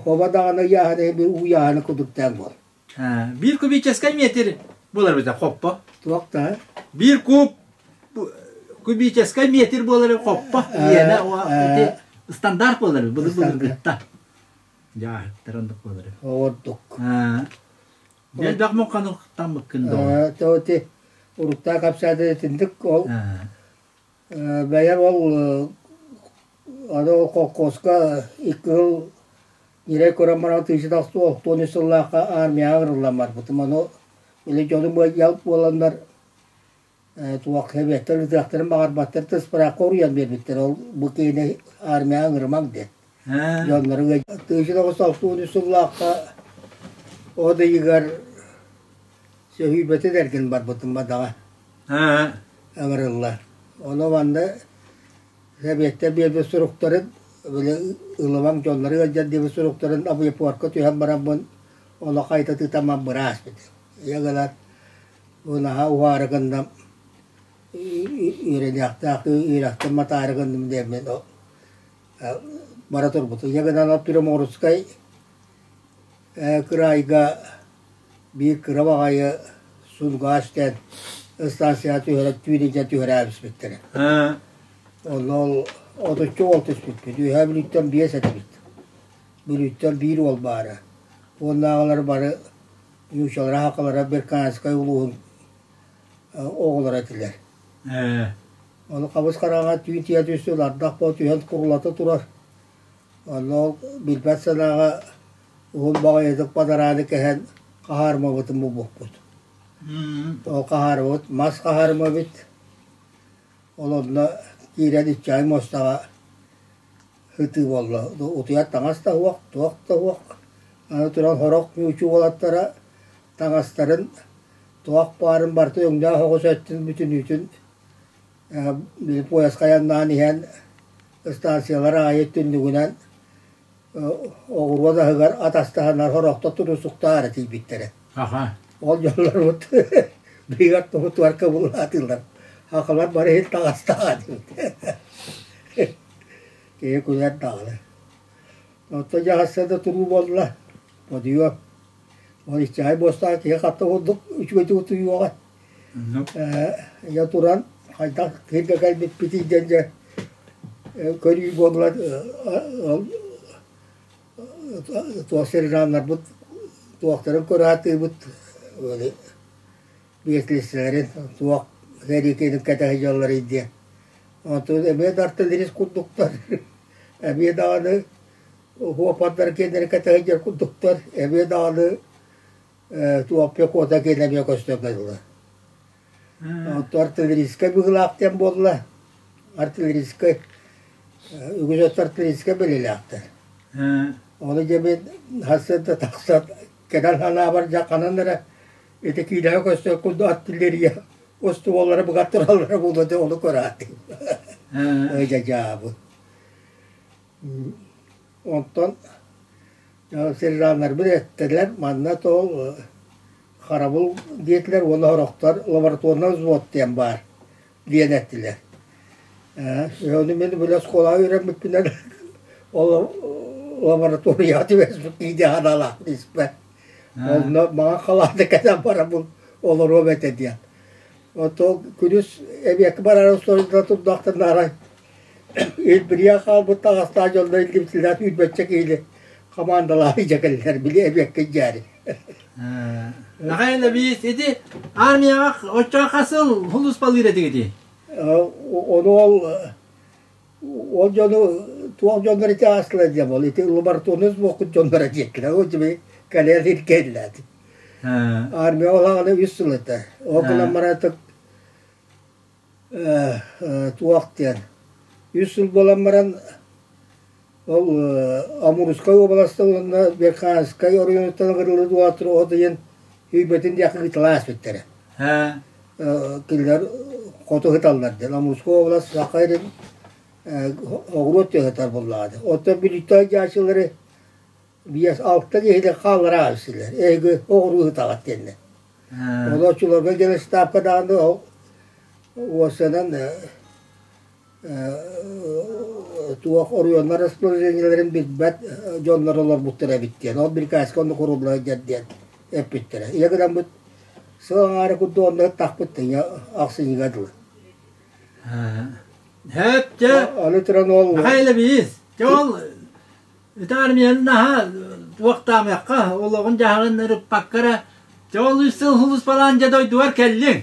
B: Хоба даҕаны ыйааһына биир уу ыйааһына кудуктаан буол.
A: Биир кубическай метр буолар эбитэ хоппо.
B: Туох да?
A: Биир куб кубическай метр буолар хоппо. Иэнэ ити стандарт буолар былыр былыргытта. Дьааһыктар оннук буолар.
B: Ордук.
A: Элбэх муҥханы таммыккын
B: доо. Тоти уруктаа капсаата итинник ол бэйэм ол аны ол холкуоска икки сыл ньирэй көрөн баран 1993 сыллаахха армияҕа ыҥырыллан барбытым. Ону били дьонум ыал буоланнар туох сэбиэттэр ыытыахтарын баҕарбаттар тыспыраакка уруйан биэрбиттэр. Ол бу киһини армияҕа ыҥырымаҥ диэн. Дьоннору 1963 сыллаахха от ыйыгар сөһүйбэтин эргин барбытым бадаҕа ыҥырыллар. Ону манна Сэбиэттэр биэрбит суруктарын, били ылымаҥ дьоннору ыалдьар диэбит суруктарын авиапорка түһэн бараммын олох хайта тыытаммын быраас эбит. Ийэ гынан бу наһаа уһаары гынным, үөрэниэхтээх үөрэхтэн матаары гынным диэммин бара турбутум. Ийэ гынан Приморскай кыраайга биир кыра баҕайы Сунгааш диэн станцияҕа түһэрэ түүн илдьэ түһэрэ түспүттэрэ. Онно ол 30 уол түспүппүт. Үөһээ Бүлүүттэн биэс этибит. Бүлүүттэн биир уол баара. Уоннааҕылар бары нууччалара, сахалара Берканскай улууһун оҕолоро этилэр. Ону хабыс хараҥа түүн тиийэ түстүн ардах буола түһэн курулата турар. Онно ол билбэт санааҕа уһун баҕайытык бадарааны кэһэн хаһаарымабытын булбуппут. Ол хаһаарыбыт мас хаһаарыма эбит. Ол онно киирэн иччэҕэй муостаҕа сытыы буолла. Утуйар таҥас да суох, туох да суох. Аны туран сорох нуучча уолаттара таҥастарын туох баарын барыта өҥнөөх оҕус өттүн бүтүнүүтүн били пуойаска айаннаан иһэн станциялар аайы түннүгүнэн оҕуруот аһыгар атастаһаннар сорохтор тутусуктаары тиийбиттэрэ. Ол дьоннорбут быыгар туһутугар кыбыллаатылар. Хахалар бары иһин таҕастаҕа диэбит. Киһи күлэр даҕаны. Оттон дьаһасса да туруу буолла. Подъем. Ол иччэҕэй буостаах киһи хатта курдук үчүгэйдик утуйуоҕа. Ийэ туран хайдах сиргэ кэлбиппитий диэн дьэ көрүү буолла туох сержаннарбыт туохтарын көрө сатыыбыт биэслиссэлэрин туох сэриитин кэтэ сылдьалларый диэн. Онтон эмиэ да артиллерист курдуктар, эмиэ даҕаны уопардар киэннэри кэтэ сылдьар курдуктар, эмиэ даҕаны туох пехота киэнэ эмиэ көстөн кэллэ. Оттон артиллерийскай быһыылаах диэн буолла. Артиллерийскай үгүс өттө артиллерийскай бэлиэлээхтэр. Ону дьэ мин сарсыарда тахсан Кэлэн санаабар дьэ ханан эрэ ити киинэҕэ көстөр курдук артиллерия остуоллара быгар тураллара буолуо дьэ ону көрөөтүм. Дьэ дьаабы. Онтон сержаннарбыт эттилэр манна тоол харабыл диэтилэр уонна сорохтор лабораторнай взвод диэн баар диэн эттилэр. Ону мин били оскуолаҕа үөрэммиппинэн ол лабораторияҕа түбэспит киһи ханаалаах испэт. Онно маҥан халааты кэтэн бараммын олоруом этэ диэн. Оттон күнүс эбиэккэ бараары устуоруйда турдахтарына арай илбирийэн хаалбыт таҥастаах дьоннор илдьибитилээх үүрбэччэ киһини хамаандалаах илдьэ кэллилэр били эбиэккэ илдьээри.
A: Нахай биис ити армияҕа оччоҕо хас сыл сулууспалыыр этигитий?
B: Ону ол ол дьону туох дьоннор ити аастылар диэн буолла ити лабораторнай буолбут дьоннор диэккилэр ол дьиби кэлэр иркэллээт. Армия олаҕына үс сыл этэ. Ол гынан баран туох диэн үс сыл буолан баран ол Амурскай уобаласта уонна Верхоянскай оройуонуттан ыҥырыллыбыт уолаттар от ыйын Үйбэтин диэки ыыталаан ааспыттара. Кинилэр хоту ыыталлар диэн. Амурскай уобалас Саха сирин оҕуруот тыаһытар буоллаҕа дии. Оттон Бүлүүтээҕи дьаачылары биэс алта киһини хааллара ааспыттар. Эһиги оҕуруо ыытаҕыт диэннэр. Олооччуларга генштабка даҕаны ол уопсайынан туох оройуоннар расположениеларын билбэт дьоннор олорбуттар эбит диэн. Ол бирикээскэ оннук урууллар диэн эппиттэрэ. Ийэ гынаммыт сыл аҥаара курдук онно ыттахпыт тэҥэ ахсынньыга дылы.
A: Һэп дьэ.
B: Аны туран ол
A: Михаил Ильич, дьэ ол Ити армияны наһаа туохтаамыахха, олоҕун-дьаһаҕын ырыппакка эрэ, дьэ ол үс сыл сулууспалаан дьэ дойдугар кэллиҥ.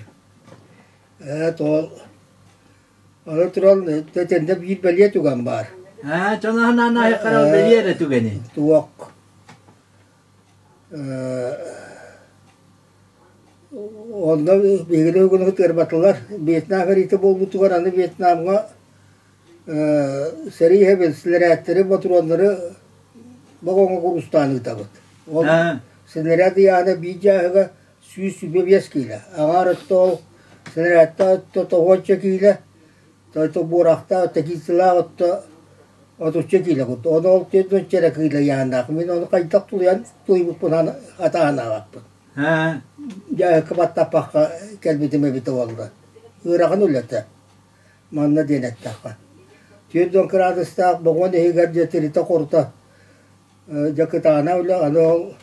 B: Ээ, тоол аны туран тэтэннэ биир бэлиэ түгэн баар.
A: Ээ, чонаһынаан аһыххара бэлиэ эрэ түгэни.
B: Туох онно биһигини бүгүн ытыарбатылар. Вьетнам сэриитэ буолбутугар аны Вьетнамҥа Сэрии иһэбин, снарядтары, ботуруоннары вагоҥҥа куруустаан ыытабыт. Ол снаряд ыйаана биир дьааһыга 125 киилэ. Аҥаар өттө ол снарядтаах өттө тоҕуонча киилэ, то буорахтаах өттө киилэлээх өттө отучча киилэ курдук. Ону ол түөрт эрэ киилэ ыйааннаах. Мин ону хайдах тулуйан тулуйбуппун хатаан аабаппын. Дьааһыкка баттаппакка кэлбитим эбитэ буолла. Ыарахан үлэтэ. Манна диэн эттэххэ, 40 кыраадыстаах богуон иһигэр дьэ тиритэ-хорута дьэ кытаана үлэ, аны ол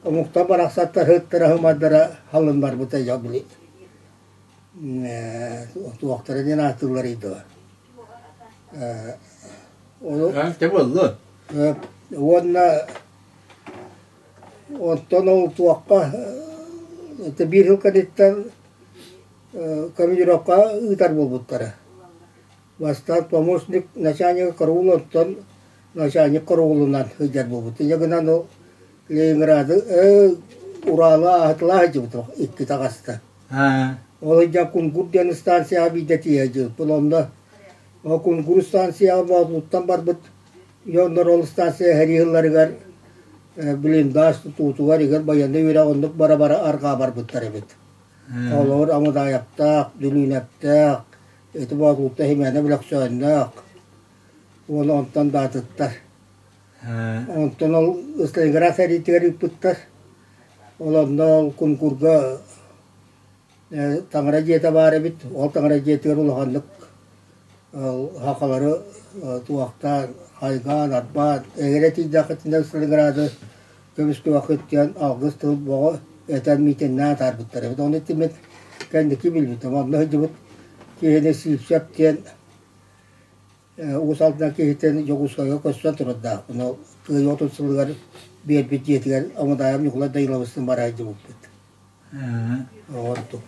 B: омуктар барахсаттар ыттара ымардара халын барбыта дьэ били туохтара диэн ааттыыллар дуо
A: Ону буоллун.
B: Уонна онтон ол туохха биир сыл кэнниттэн командировка ыытар буолбуттара. Бастаан помощник начальника караула, оттон начальник караулунан сылдьар буолбут. Инньэ гынан ол Ленинграды Уралы ааһыталаа сылдьыбытым иккитэ хаста. Ол сылдьан Кунгур диэн станцияҕа биирдэ тиийэ сылдьыбыппын. Онно ол Кунгур станцияҕа Боотулуттан барбыт дьоннор ол станция сэрии сылларыгар блиндаж тутуутугар игэр байыаннай үөрэх оннук бара-бара арҕаа барбыттар эбит. Холобур, Амыдаайаптаах, Дүлүүнэптээх, ити Боотулуттан Химена Өлөксөөннөөх уонна онтон да атыттар. Онтон ол Сталинград сэриитигэр ыыппыттар. Ол онно ол Кунгурга таҥара дьиэтэ баар эбит. Ол таҥара дьиэтигэр улаханнык сахалары туохтаан, хайгаан, арбаан, эҥэрэ тиийдэххитинэ Сталинграды көмүскүөххүт диэн алгыс тыл бөҕө этэн миитиннээн атаарбыттар эбит. Ону итиммит кэнники билбитим. Онно сылдьыбыт киһини Сиипсэп диэн Уус Алдан киһитин Дьокуускайга көссөн турардаахпын. Ол Кыайыы отут сылыгар биэрбит дьиэтигэр Амыдаайап Ньукулай Дайылабыстыын бара сылдьыбыппыт. Оҕордук.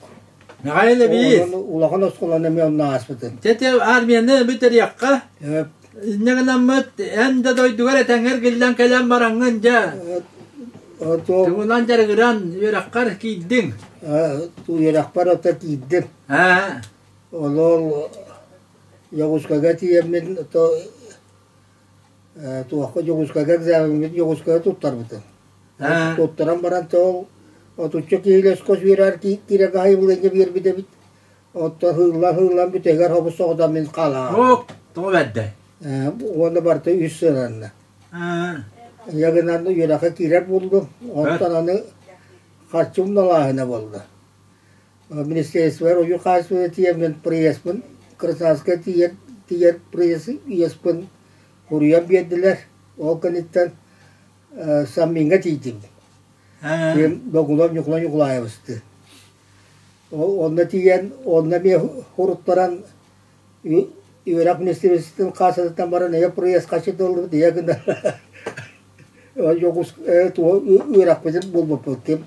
A: Михаил Ильич.
B: Улахан оскуоланы эмиэ онно ааспытым.
A: Дьэ армияны бүтэриэххэ. Инньэ гынаммыт эн да дойдугар этэҥҥэр гиллэн кэлэн бараҥҥын дьэ. Тугунан дьарыгыран үөрэххэр киирдиҥ.
B: Үөрэхпэр ото киирдим. Онон Дьокуускайга тиийэммин то туохха Дьокуускайга экзамеммин Дьокуускайга туттарбытым. Туттаран баран ол отучча киһи лескос үөрэр киирэргэ хайыбылыанньа биэрбит эбит. Оттон һыыллан-һыыллан бүтэһигэр хобус соҕотон мин хаалаҕа.
A: Оп, тоҕо бэрдэ.
B: Уонна барыта үс сыананна. Ийэ гынан үөрэххэ киирэр буоллум. Онтон аны харчы умналааһына буолла. Министерстволар ойуу хаачыстыбата тиийэммин проездпын Красноярскай тиийэр тиийэр проезд иэспин хуруйан биэрдилэр. Ол кэнниттэн Саммиҥҥа тиийдим. Ким Богулов Ньукулай Ньукулаевысты. Онно тиийэн, онно эмиэ хуруттаран үөрэх министерствотын кассатыттан баран эйэ проезд хаччы тыллыбыт ийэ гына дьокус үөрэхпитин булбуппут ким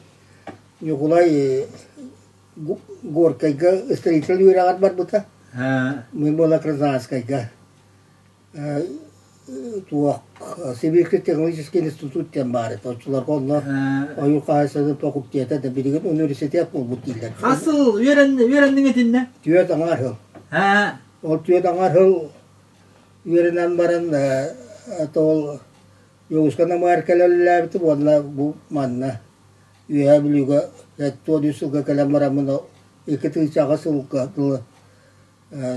B: Ньукулай Горкайга строитель үөрэҕэр барбыта. Мин буола Красноярскайга туох Сибирский технологический институт диэн баар этэ. Оччолорго онно ойуур хаһаайыстыбатын факультета да билигин университет буолбут дииллэр.
A: Хас сыл үөрэнниҥ итиннэ?
B: Түөрт аҥаар сыл. Ол түөрт аҥаар сыл үөрэнэн баран ол Йоуска Намыар кэлэ үлэлээбитим уонна бу манна Үөһээ Бүлүүгэ 73 сылга кэлэн бараммын икки тыһыынчаҕа сылга дылы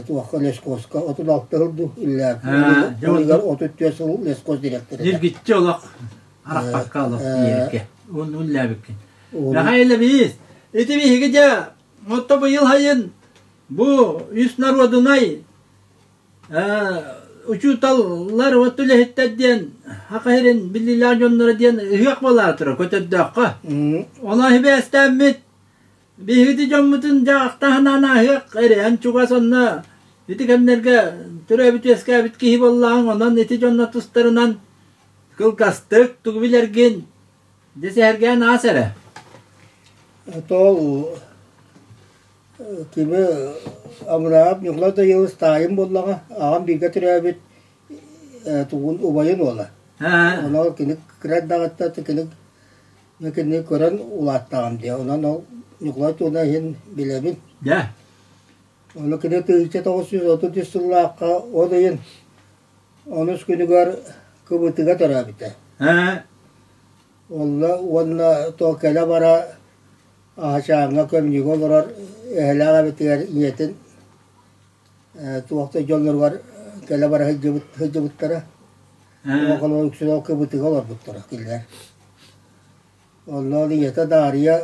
B: туохха лесхозка 36 сыл дуу үлэлээбитим. Ол иһигэр 34 сыл лесхоз директора.
A: Ньиргиччи олох арахпакка олох диэбиккэ үлэлээбиккин. Михаил Ильич, ити биһиги дьэ отто быйыл сайын бу үс норуодунай Учууталлар от үлэһиттэр диэн Саха сирин биллиилээх дьонноро диэн ыһыах буолаатыра көтөрдөөххө. Онон сибээстээммит биһиги дьоммутун дьаахтаһынан ааһыах эрээн чугас онно ити кэмнэргэ төрөөбүт үөскээбит киһи буоллаҕыҥ онон ити дьонно тустарынан кылгастык тугу билэргин дьэ сэһэргээн аас эрэ.
B: Тоол Кими Амыраап Ньукулай Дайыылыс таайым буоллаҕа, аҕам бииргэ төрөөбүт тугун убайын уола. Онон кини кыра эрдэҕиттэн кини кинини көрөн улааттаҕым дии. Онон ол Ньукулай туһунан иһин билэбин.
A: Дьэ.
B: Ону кини 1933 сыллаахха от ыйын онус күнүгэр Кыбытыга төрөөбүтэ. Онно уонна то кэлэ-бара Аһачааҥҥа көмньүгэ олорор эһэлээх эбэтигэр ийэтин туох да дьонноругар кэлэ-бара сылдьыбыт сылдьыбыттара. Оҕолор үксүн ол кыбытыга олорбуттара кинилэр. Онно ол ийэтэ Даарыйа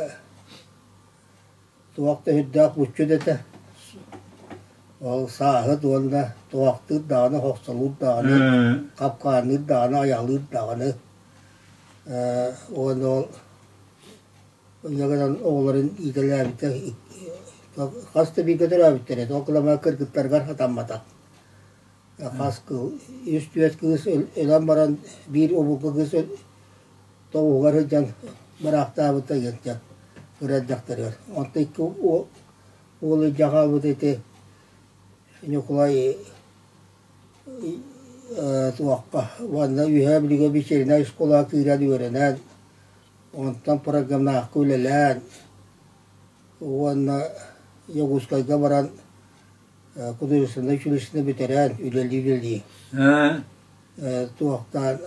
B: туох да сүрдээх буччут этэ. Ол сааһыт уонна туохтуур даҕаны, хохсолуур даҕаны, хапкаанныыр даҕаны, айалыыр даҕаны. Уонна ол Инньэ гынан оҕолорун иитэлээбитэ хас да бииргэ төрөөбүттэр этэ, ол кылама кыргыттарыгар сатамматах. Хас кыыл, үс-түөрт кыыс өлөн баран биир обургу кыыс тоҕуһугар сылдьан быраахтаабыта диэн кыра эрдэхтэригэр. Онтон икки уол илдьэ хаалбыт ити Ньукулай туохха уонна Үөһээ Бүлүүгэ вечеринэй оскуолаҕа киирэн үөрэнэн Онтон программнаахка үлэлээн уонна Якутскайга баран художественнай училищены бүтэрэн үлэлии-үлэлии туохтаан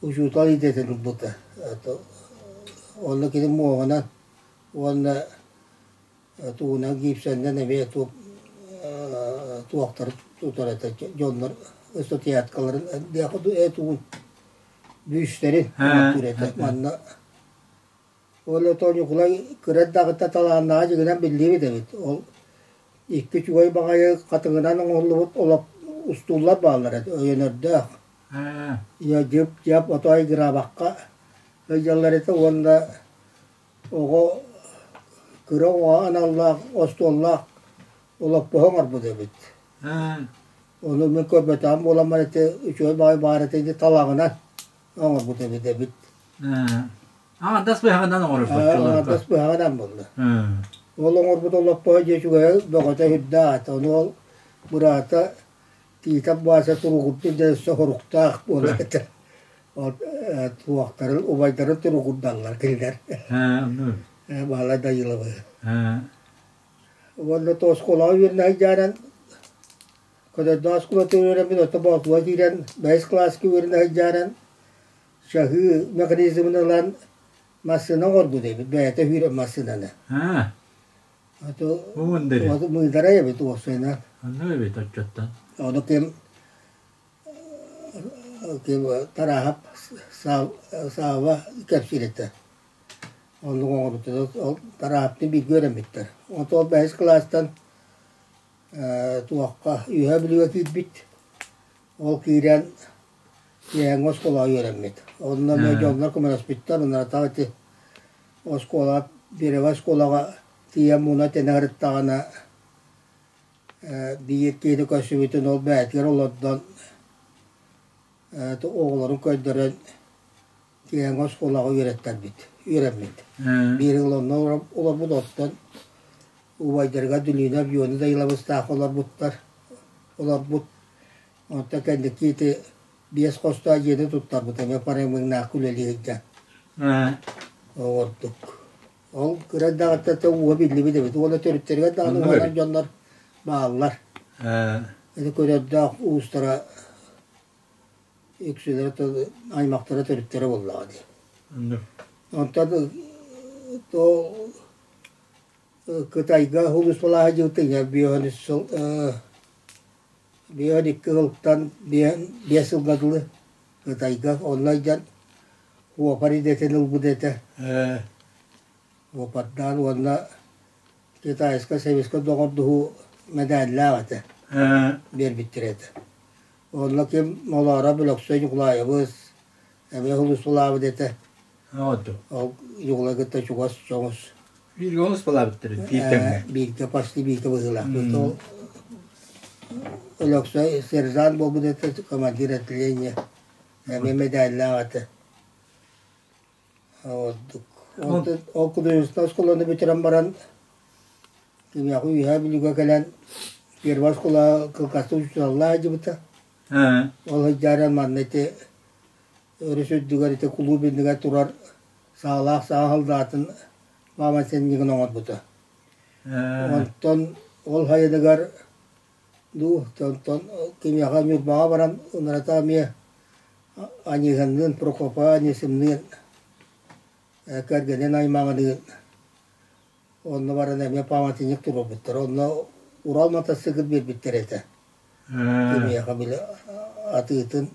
B: учуутал идэтин ылбыта. Онно кини муоһунан уонна тугунан гипсэннэн эмиэ туохтары тутар этэ дьоннор статуэткаларын тугун бүүстэри оҥортуур этэ манна ол ото Ньукулай кыра эрдэҕиттэн талааннааҕа дьиҥинэн биллибит эбит ол икки үчүгэй баҕайы хатыҥынан оҥоһуллубут олох устууллар бааллар этэ өйөнөрдөөх дьып-дьап ото айгыраабакка сылдьаллар этэ уонна оҕо кыра оҕоҕо аналлаах остуоллаах олоппоһу оҥорбут эбит Ону мин көрбөтөҕүм буолан ити үчүгэй баҕайы баар этэ ити талаҕынан оҥорбут эбит эбит.
A: Аҥардас быһаҕынан оҥорбут
B: Аҥардас быһаҕынан буолла. Ол оҥорбут олоппоһо дьэ үчүгэйэ бөҕөтө сүрдээх этэ. Ону ол быраата Тиитэп Вася туругурдун дьэ өссө хоруктаах буолар этэ. Ол туохтарын убайдарын туругурдаллар кинилэр. Баалай Дайыловы. Уонна то оскуолаҕа үөрэнэ сылдьааран, Көтөрдөөх оскуолатыгар үөрэммит, оттон Боотулуга киирэн бэһис кылааска үөрэнэ сылдьааран, Чаһыы механизмын ылан массыына оҥорбут эбит, бэйэтэ үүрэр массыынаны.
A: Аа.
B: Ото
A: Мындыры.
B: мындара эбит уопсайынан.
A: Онно эбит оччоттон.
B: Ону ким ким Тараһап Сааба кэпсиир этэ. Оннук оҥорбуттар. Ол Тараһаптыын бииргэ үөрэммиттэр. Онтон ол бэһис кылаастан туохха Үөһээ Бүлүүгэ киирбит. Ол киирэн киэһээҥҥи оскуолаҕа үөрэммит. Онно эмиэ дьоннор көмөлөспүттэр, ынырата ити оскуола, первай оскуолаҕа тиийэн мууна тэнэ сырыттаҕына биир киһини көрсүбүтүн ол бэйэтигэр олордон оҕолорун көрдөрөн киэһээҥҥи оскуолаҕа үөрэттэрбит, үөрэммит. Биир ыал онно олорбут, оттон убайдарыгар Дүлүүнэ Объуону да Илабыстаах олорбуттар, олорбут. Онтон кэнники ити биэс хостоох дьиэни туттарбыт эмиэ парамыҥнаах үлэлии сылдьан оҥордук. Ол кыра эрдэҕиттэн ууга биллибит эбит. Уонна төрүттэригэр даҕаны уһанар дьоннор бааллар. Ити көрөрдөөх уустара үксүлэрэ аймахтара төрүттэрэ буоллаҕа дии. Онтон то Кытайга сулууспалаах дьылтыҥа биэһэн үс сыл биэһэн икки сылтан биэс сылга дылы Кытайга онно дьон уопар идэтин ылбыт этэ. Уопардаан уонна китайскай советскай доҕордоһуу мэдээллээх этэ биэрбиттэр этэ. Онно ким Молооров Өлөксөй Ньукулаайабыс эмиэ сулууспалаабыт этэ. Ол Ньукулай кытта чугас чоҥус.
A: Бииргэ сулууспалаабыттар биир тэҥҥэ.
B: Бииргэ почти бииргэ быһыылаахпыт. Ол Өлөксөй сержант буолбут этэ, командир отделения. Эмиэ мэдээллээх этэ. Ордук. Ол художественнай оскуоланы бүтэрэн баран кимиэхэ Үөһээ Бүлүүгэ кэлэн первай оскуола кылгастык учууталлаах сылдьыбыта. Ол сылдьааран манна ити өрүс үрдүгэр ити кулууп иннигэр турар саалаах саҥа халдаатын маама сэнньигин оҥорбута. Онтон ол сайыныгар дуу, онтон кимиэхэ Ньурбаҕа баран ынырата эмиэ Аньыыһынныын, Прокопа Анисимныын, кэргэнин аймаҕыныын онно баран эмиэ памятник туруорбуттар. Онно Урал мотоцикл биэрбиттэр этэ. Кимиэхэ били атыытын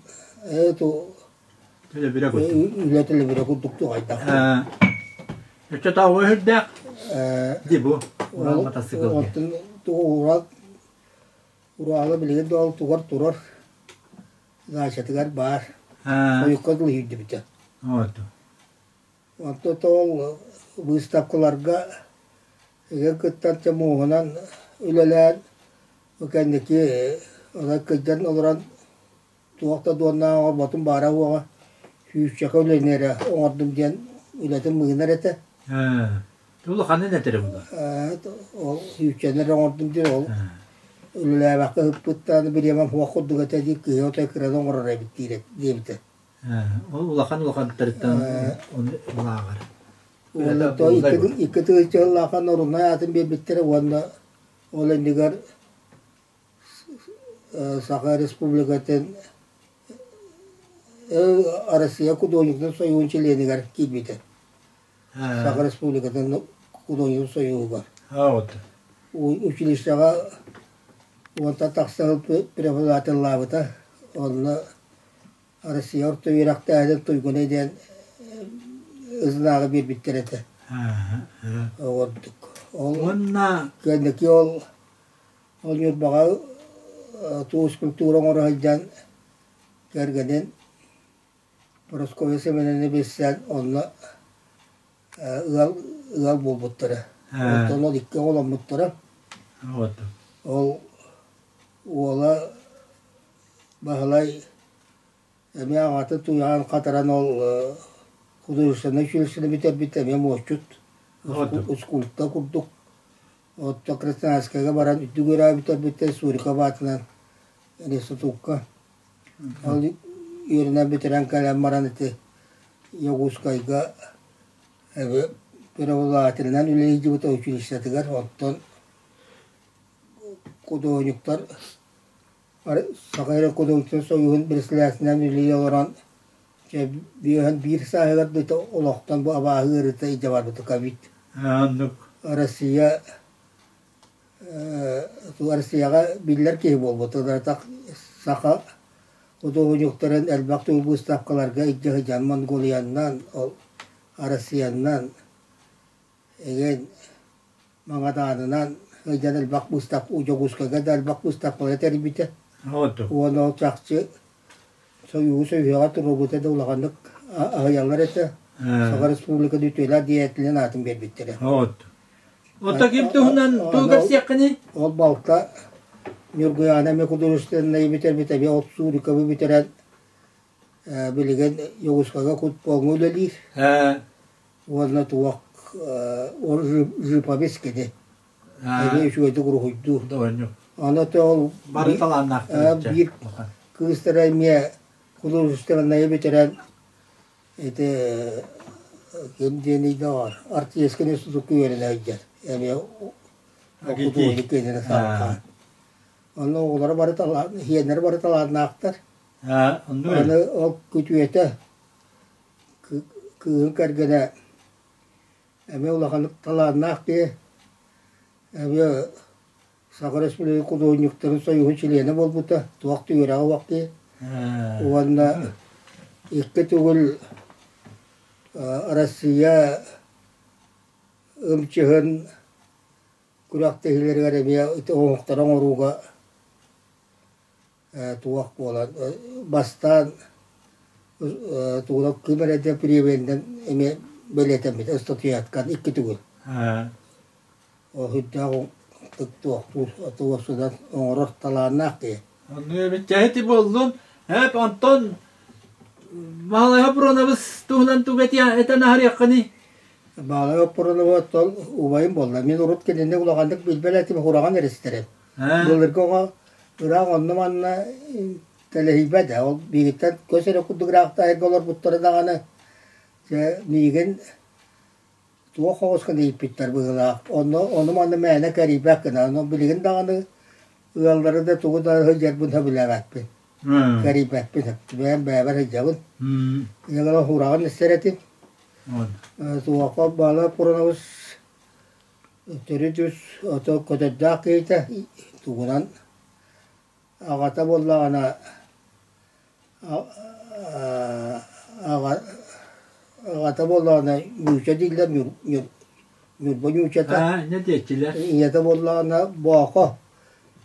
B: ту
A: Төлөбүрэ курдук.
B: Үлэ төлөбүрэ курдук туһайдах.
A: Өччө үрдээх ди бу Урал мотоцикл.
B: Оттон Урал Урала билигин да ол тугар турар даачатыгар баар. Хойукка дылы сүүрдүбүтэ. Онтон ол быыстапкаларга ыга кыттан мууһунан үлэлээн бу кэнники ылан кырдьан олорон туох да дуоннаах оҥорботум баара уоҕа сүүсчэкэ үлэни эрэ оҥордум диэн үлэтин мыынар этэ.
A: Улаханын этэрэ буолуо.
B: Ол сүүсчэни эрэ оҥордум диэн ол үлэлээбэккэ ыппыттаан бириэмэм суох курдук этэ дии кыыһа отой кыраны оҥорор эбит диэбитэ.
A: Ол улахан улахаттарыттан улааҕар.
B: Уонна то икки тыһыынча сыллаахха Норунай аатын биэрбиттэрэ уонна ол иннигэр Саха Республикатын Россия художникын сойууһун чилиэнигэр киирбитэ. Саха Республикатын художникын сойууһугар. Училищеҕа уонтан тахса сыл преподавателлаабыта. Онно Россия орто үөрэхтээһинин туйгуна диэн ызнааҕы биэрбиттэр этэ. Ордук. Ол
A: Уонна
B: кэнники ол ол Ньурбаҕа туу скульптура оҥоро сылдьан кэргэнин Прасковья Семеновна билсэн онно ыал ыал буолбуттара. Оттон ол икки оҕоломмуттара. Ол уола Баһылай эмиэ аҕатын туйаҕын хатаран ол художественнай училищены бүтэрбит эмиэ муосчут, скульптор курдук. Оттон Красноярскайга баран үрдүк үөрэҕи бүтэрбиттэр Суриков аатынан институкка. Ол үөрэнэн бүтэрэн кэлэн баран ити Якутскайга преподавателинэн үлэлии сылдьыбыта училищетыгар. Оттон Дьэ биэһэн биир сааһыгар да олохтон бу абааһы ыарыыта илдьэ барбыта ковид.
A: Оннук.
B: Россия Россияҕа биллэр киһи буолбут. Ыларатах саха худуоһунньуктарын элбэх тыл быыстапкаларга илдьэ сылдьан Монголияннан, ол Россияннан эҥин Магаданынан сылдьан элбэх быыстапка Дьокуускайга да элбэх быыстапкалары тэрийбитэ. Уонна ол чахчы Сойууһу сөбүһэҕэ туруорбута да улаханнык аһыйаллар этэ. Саха Республикатын үтүөлээх деятелин аатын биэрбиттэрэ.
A: Ото ким туһунан тугу кэпсиэххиний?
B: Ол балта Ньургуйаана эмиэ художественнайы бүтэрбит, эмиэ ол Суриковы бүтэрэн билигин Дьокуускайга кутпуоҥҥа үлэлиир. Уонна туох живопись кини. Эмиэ үчүгэйдик уруһуйдуур. Аны ол
A: бары талааннаахтар.
B: Биир кыыстара эмиэ художественнайы бүтэрэн ити ким диэний да артистка институкка үөрэнэ сылдьар. Эмиэ художник киэнинэ саатаан. Онно оҕолоро бары талаан, иһиэннэрэ бары талааннаахтар. Аны ол күтүөтэ кыыһын кэргэнэ эмиэ улаханнык талааннаах киһи, эмиэ Саха Республикатын худуоһунньуктарын союһун чилиэнэ буолбута, туох да үөрэҕэ суох киһи. Уонна икки төгүл Россия ымчыһын күрэхтэһиилэригэр эмиэ ити оҥоһуктары оҥорууга туох буолан бастаан тугуна ким эрэ да премиянан эмиэ бэлиэтэммит ыстатыйаткан икки төгүл. Ол сүрдээх туохтуур туохсунан оҥорор талааннаах киһи.
A: Оннук эбит дьэ буоллун. Эп онтон Маалайа Оппуронабыс туһунан тугу этэн аһарыаххыный?
B: Маалайа Оппуронова оттон убайым буолла. Мин урут кинини улаханнык билбэт этим, хураҕан эристэрим. Былыргы оҕо ыраах онно-манна тэлэһийбэт ээ. Ол биһигиттэн көс эрэ курдук ыраахтааһыга олорбуттара даҕаны, дьэ, миигин туох оҕуска ииппиттэр быһыылаах. Онно ону-маны мээнэ кэрийбэт гына. Ону билигин даҕаны ыаллары да тугу да сылдьарбын сөбүлээбэппин. Кэрийбэппин. Бэйэм бэйэбэр сылдьабын. Ийэлэрэ хураҕын истэр этим. Туохха баала Пуранабыс Төрүт үс ото көтөрдөөх киһитэ тугунан аҕата буоллаҕына аҕата буоллаҕына Ньууча дииллэр Ньурба Ньуучата ийэтэ буоллаҕына Боохо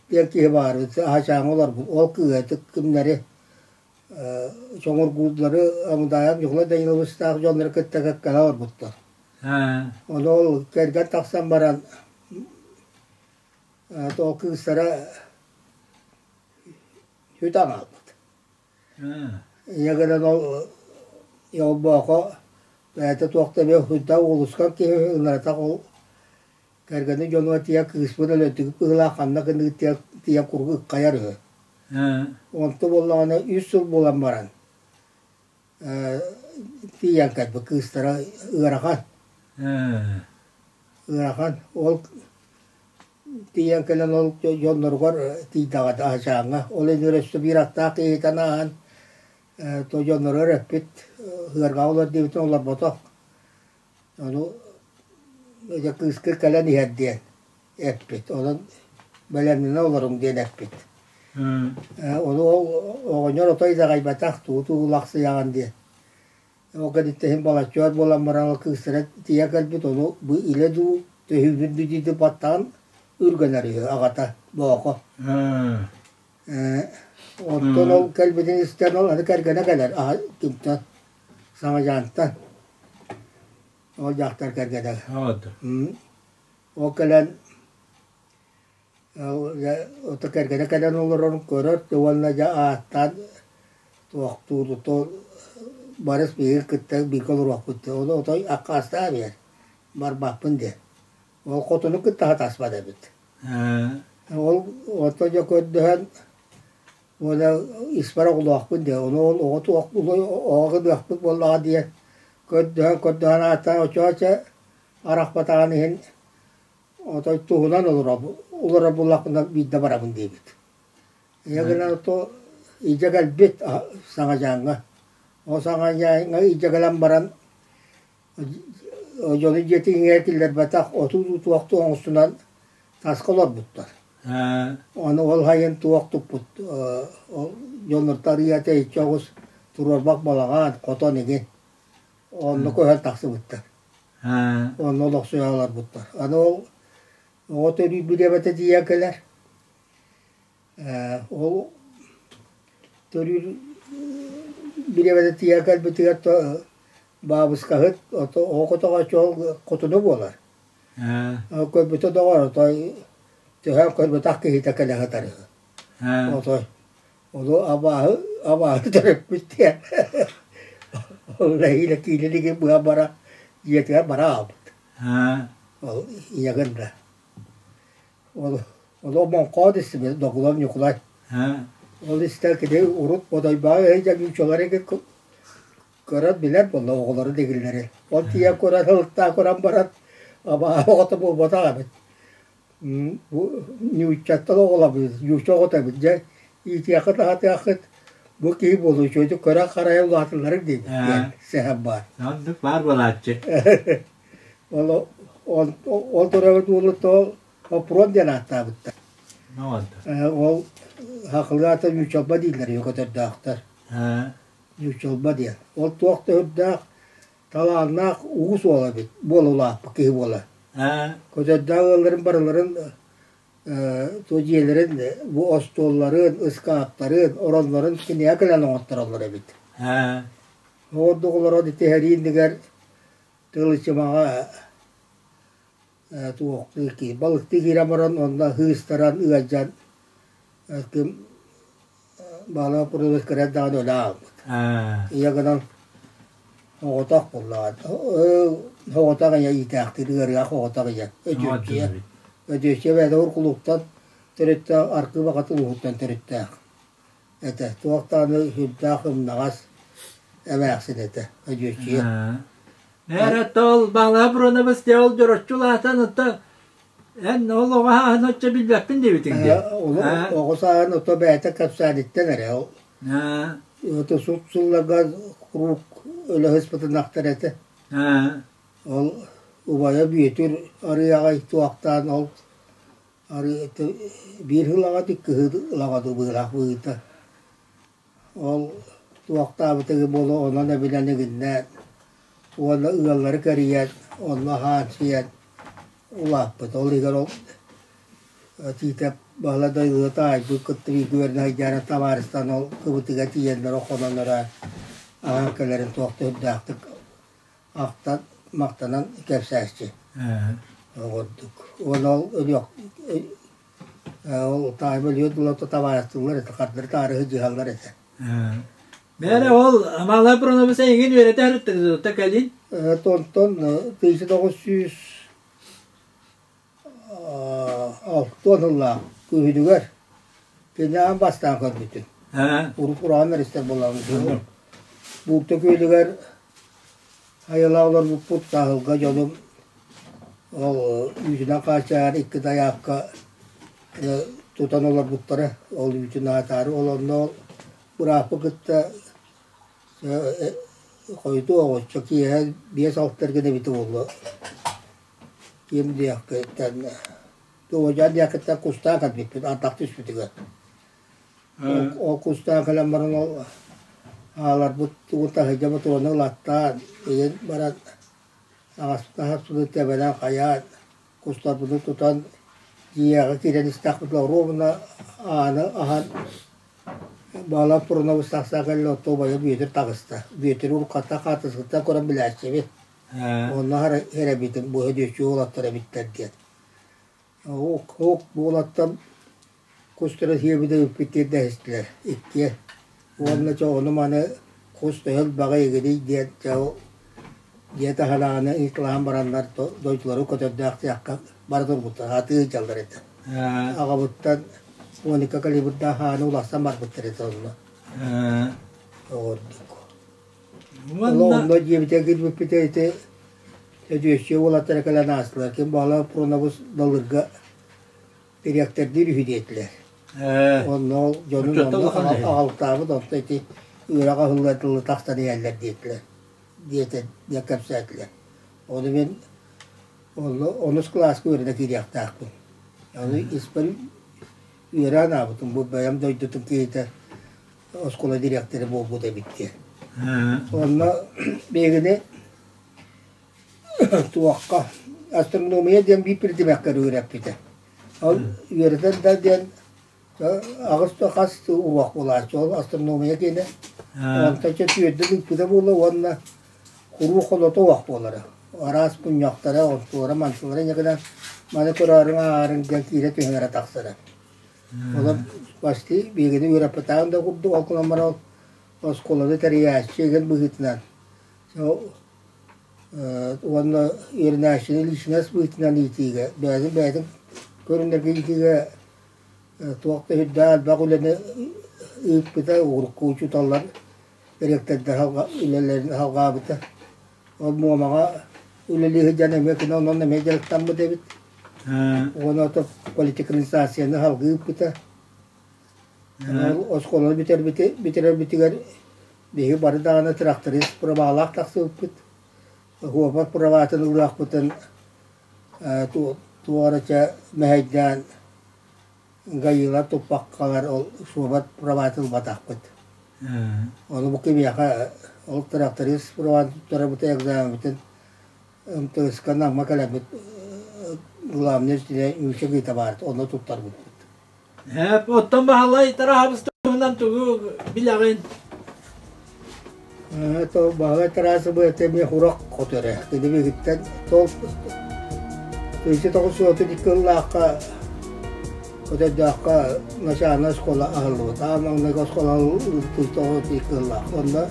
B: диэн киһи баар Аһачааҥҥа олорбут ол кыыһа кимнэри Чоҥургууллары Амыдаайап Ньукулай Даниловичтаах дьоннору кытта кэккэлэһэ олорбуттар. Ону ол кэргэн тахсан баран ол кыыстара сүтэн хаалбыт. Ийэ гынан ол Йолбоохо бэйэтэ туох да эмиэ сүрдээх уолускан киһи ынырытах ол кэргэнин дьонугар тиийэн кыыспын өлөрдүгүт быһыылаах ханна гыныгыт диэн тиийэн куруук ыккайар үһү. Онто буоллаҕына үс сыл буолан баран тиийэн кэлбит кыыстара ыарахан. Ыарахан. Ол тиийэн кэлэн ол дьонноругар тиийдэҕэ Аһачааҥҥа. Ол иннигэр өссө биир аттаах киһитэн ааһан то дьонноругар эппит ыарҕаҕа олор диэбитин олорботох. Ону дьэ кыыска кэлэн иһэр диэн эппит. Онон бэлэмнэнэ олоруҥ диэн эппит. Ону ол оҕонньор отой итэҕэйбэтэх, тугу-тугу лахсыйаҕын диэн. Ол кэнниттэн иһин балачча өр буолан баран ол кыыстара тиийэ кэлбит, ону бу илэ дуу, төһүүбүт дуу дии баттаҕын үргэнэр үһү аҕата Боохо. Оттон ол кэлбитин истэн ол аны кэргэнэ кэлэр кимтэн Саҥадьаантан. Ол дьахтар кэргэнэ. Ол кэлэн ото кэргэнэ кэлэн олорорун көрөр уонна дьэ ааттаан туохтуур то барыс биһиги кытта бииргэ олоруохпут диэн ону отой аккаастаан биэр барбаппын диэн ол хотуну кытта сатаспат эбит ол ото дьэ көрдөһөн уонна испэр оҕолоохпун диэн ону ол оҕо туох оҕо гыныахпыт буоллаҕа диэн көрдөһөн көрдөһөн ааттаан оччоҕо арахпатаҕын иһин Отой туһунан олорор буоллахпына биирдэ барабын диэбит. Ийэ гынан ото илдьэ кэлбит Саҥадьааҥҥа. Ол саҥа илдьэ кэлэн баран дьону дьиэтигэр киллэрбэтэх оту туохтуу оҥостунан таска олорбуттар. Ону ол сайын туох туппут ол дьоннортон арыйа тэйиччи оҕус туруорбах балаҕан, хотон игин. Онно көһөн тахсыбыттар. Онно олохсуйа олорбуттар. Аны ол оҕо төрүүр бириэмэтэ тиийэн кэлэр. Ол төрүүр бириэмэтэ тиийэн кэлбитигэр баабыскаһыт оҕо көтөҕөөччү ол хотуну буолар. Көрбүтэ доҕор отой төһө көрбөтөх киһитэ кэлэ сытар үһү. Отой ону абааһы абааһы төрөппүт диэн ол нэһиилэ киирэ илиги быһа бара дьиэтигэр бара хаалбыт. Ол ийэгин да. Ол ол Моҥхоот истибит Догулов Ньукулай. Ол истэн кини урут Бодойбоҕо ыһыдьан нууччалары көрөн билэр буолла оҕолору дигиллэри. Ол тиийэн көрөн ылыктаах көрөн баран абааһы оҕото буолбатах эбит. Бу нууччаттан оҕолобут, нуучча оҕото эбит. Дьэ иитиэххит аһатыаххыт бу киһи буолуо үчүгэйдик көрөн харайан улаатылларыҥ диэбит диэн сэһэн баар.
A: Оннук баар буолааччы.
B: Ол ол төрөөбүт уолу Хоппуруон диэн ааттаабыттар. Ол хахылыы аата ньуучалба дииллэр көтөрдөөхтөр. Ньуучалба диэн. Ол туох да үрдээх талааннаах уус уола эбит, буола улааппыт киһи буола. Көтөрдөөх ыалларын барыларын туо дьиэлэрин бу остуолларын, ыскааптарын, ороннорун кинигэ кэлэн оҥоттороллор эбит. Оҕордук олорон ити сэрии иннигэр Тылычымаҕа туохтуу кии балыктыы киирэн баран онно ыыстаран ыалдьан ким баалаах курдук кыран даҕаны өлө хаалбыт. Ийэ гынан оҕотох буоллаҕа. Оҕотох ийэ иитээхтиир ыарыһах оҕотох ийэ. Өдүөччүйэ. Өдүөччүйэ бэйэтэ уркулууктан төрүттээх, Аркыы баҕатын ууһуттан төрүттээх этэ. Туох даҕаны сүрдээх ымнаҕас эмээхсин этэ Өдүөччүйэ.
A: Эр ол Баалаһа Буранабыс дьэ ол дьороччу улаатан ото эн ол оҕо сааһын оччо билбэппин диэбитиҥ дии.
B: Оҕо сааһын ото бэйэтэ кэпсээниттэн эрэ ол. Ото сут сылларга куруук өлө сыспытынахтар этэ. Ол убайа Бүөтүр арыйаҕай туохтаан ол биир сыл аҕа икки сыл аҕа быылаах быһыыта. Ол туохтаабытыгы буолуо онон эбинэн игиннээн уонна ыаллары кэрийэн онно аһаан-сиэн улааппыт. Ол иһигэр ол Тиитэп Баһылай Дайылыга таайбыт кытта бииргэ үөрэнэ сылдьаары табаарыстан ол кыбытыга тиийэннэр хонон эрэ аһаан кэлэрин туох да үрдээхтик ахтан махтанан кэпсээччи. Ол курдук. Уонна ол өлүөх ол таайба өлүөн тулата табаарыстыыллар этэ, хардары таары сылдьыһаллар этэ.
A: Бээрэ ол Малай Пронобус эйигин үөрэтэ сырыттыгыт кэлин?
B: Онтон 1900 алтыан сыллаах күһүнүгэр кини аан бастаан көрбүтүм. Урут ураан эристэр буолабын. Буурта күөлүгэр айылаа олорбуппут саһылга дьонум ол үүтүнэн хааччаҕар икки дайаакка тутан олорбуттара. Ол үүтүн аатаары ол онно ол бырааппы кытта хойутуу оҕоччо киэһэ 5-6 эргин эбитэ буолуо. Ким диэхпиттэн Туодьаан диэххиттэн кустаан кэлбиппит ардах түспүтүгэр. Ол кустаан кэлэн баран ол ааларбыт тугу таһырдьа ботуруону ылаттаан ыйан баран аҕаспыт тэбэнэн хайаан кустарбытын тутан дьиэҕэ киирэн истэхпитинэ оруобуна ааны аһан Баалаах Пурунабыс тахсан кэллэ оттон убайа Бүөтүр таҕыста. Бүөтүр уруккаттан хаартыскаттан көрөн билээччибин. Онно эрэбитим бу өдүөччү уолаттар эбиттэр диэн. Ок уолаттар кустара сиэбитэ ыппыт тиэрдэһистилэр иккиэ. Уонна чэ ону маны кус төһө элбэҕи игирий диэн чэ дьиэ таһынаҕына ыытылаһан бараннар дойдулары көтөрдөөх сыахха бара турбуттар атыы сылдьаллар этэ. Аҕабыттан 12 калибрдаах ааны уларсан барбыттар этэ онно. Оҕордук. Онно диэбитэ киирбиппитэ ити Өдүөссүйэ уолаттара кэлэн аастылар. Ким баҕалаах Пронабыс Далырга дириэктэрдиир үһү диэтилэр. Онно ол дьонун онно аҕалтаабыт, онто ити үөрэх аһыллыар дылы тахсан иһэллэр диэтилэр, диэтэ диэн кэпсээтилэр. Ону мин онус кылааска үөрэнэ киириэхтээхпин. Ону испэр үөрэ анаабытым, бу бэйэм дойдутум киһитэ оскуола дириэктэрэ буолбут эбит диэн. Онно биһигини туохха астрономия диэн биир предмеккэ үөрэппитэ. Ол үөрэтэн да диэн аҕыс да хас уруок буолааччы. Ол астрономия диэнэ онтон чэ түөрдэ ыыппыта буолла уонна куруук холото уох буолара. Араас мунньахтара, онтулара, мантылара инньэ гынан маны көрөөрүҥ ааҕарыҥ диэн киирэ түһэн эрэ тахсара. Онон почти биһигини үөрэппэтэҕин да курдук, ол гынан баран оскуоланы тэрийээччи игин быһыытынан уонна үөрэнээччини личность быһыытынан иитиигэ, бэйэтин бэйэтин көрүнэргэ иитиигэ туох да үрдээх элбэх үлэни ыыппыта, урукку учууталлар дириэктэрдэр үлэлэрин салҕаабыта. Ол Муомаҕа үлэлии сылдьан эмиэ кини онон эмиэ дьарыктаммыт эбит. Уонна ото политикализацияны салгыы ыыппыта. Ол оскуоланы бүтэрбити бүтэрэрбитигэр биһиги бары даҕаны тракторист правалаах тахсыбыппыт. Уопар праватын ылыахпытын туох эрэ чэ мэһэйдээн гаилар туппаккалар ол суобар праватын ылбатахпыт. Ону бу кимиэхэ ол тракторист праватын туттарабыта экзамеммытын МТС-ка Намҥа кэлэммит главный үчэ гыыта баар онно туттарбыппыт.
A: Оттон Баһылай Тараһабыс туһунан тугу билэҕин?
B: То Баһылай Тарасовы это эмиэ хурах хоту эрэ. Кини биһиттэн тол 1932 ыллаахха Көтөрдөөххө начальнай оскуола аһыллыбыт. Аан маҥнайгы оскуола 1932 ыллаах. Онно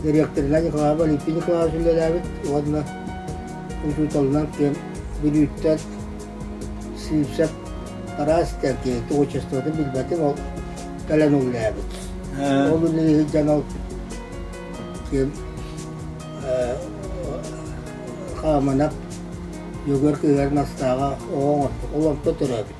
B: дириэктэринэн Николай Валентин Николаевич үлэлээбит уонна учууталынан киэн Бүлүүттэн Сивцев араас кэлкиэ творчествотын билбэтим, ол кэлэн үлэлээбит. Ол үлэлии сылдьан ол ким Хааманап Дьөгүөр кыыһар Настааҕа оҕо оҥорбут, ол онто төрөөбүт.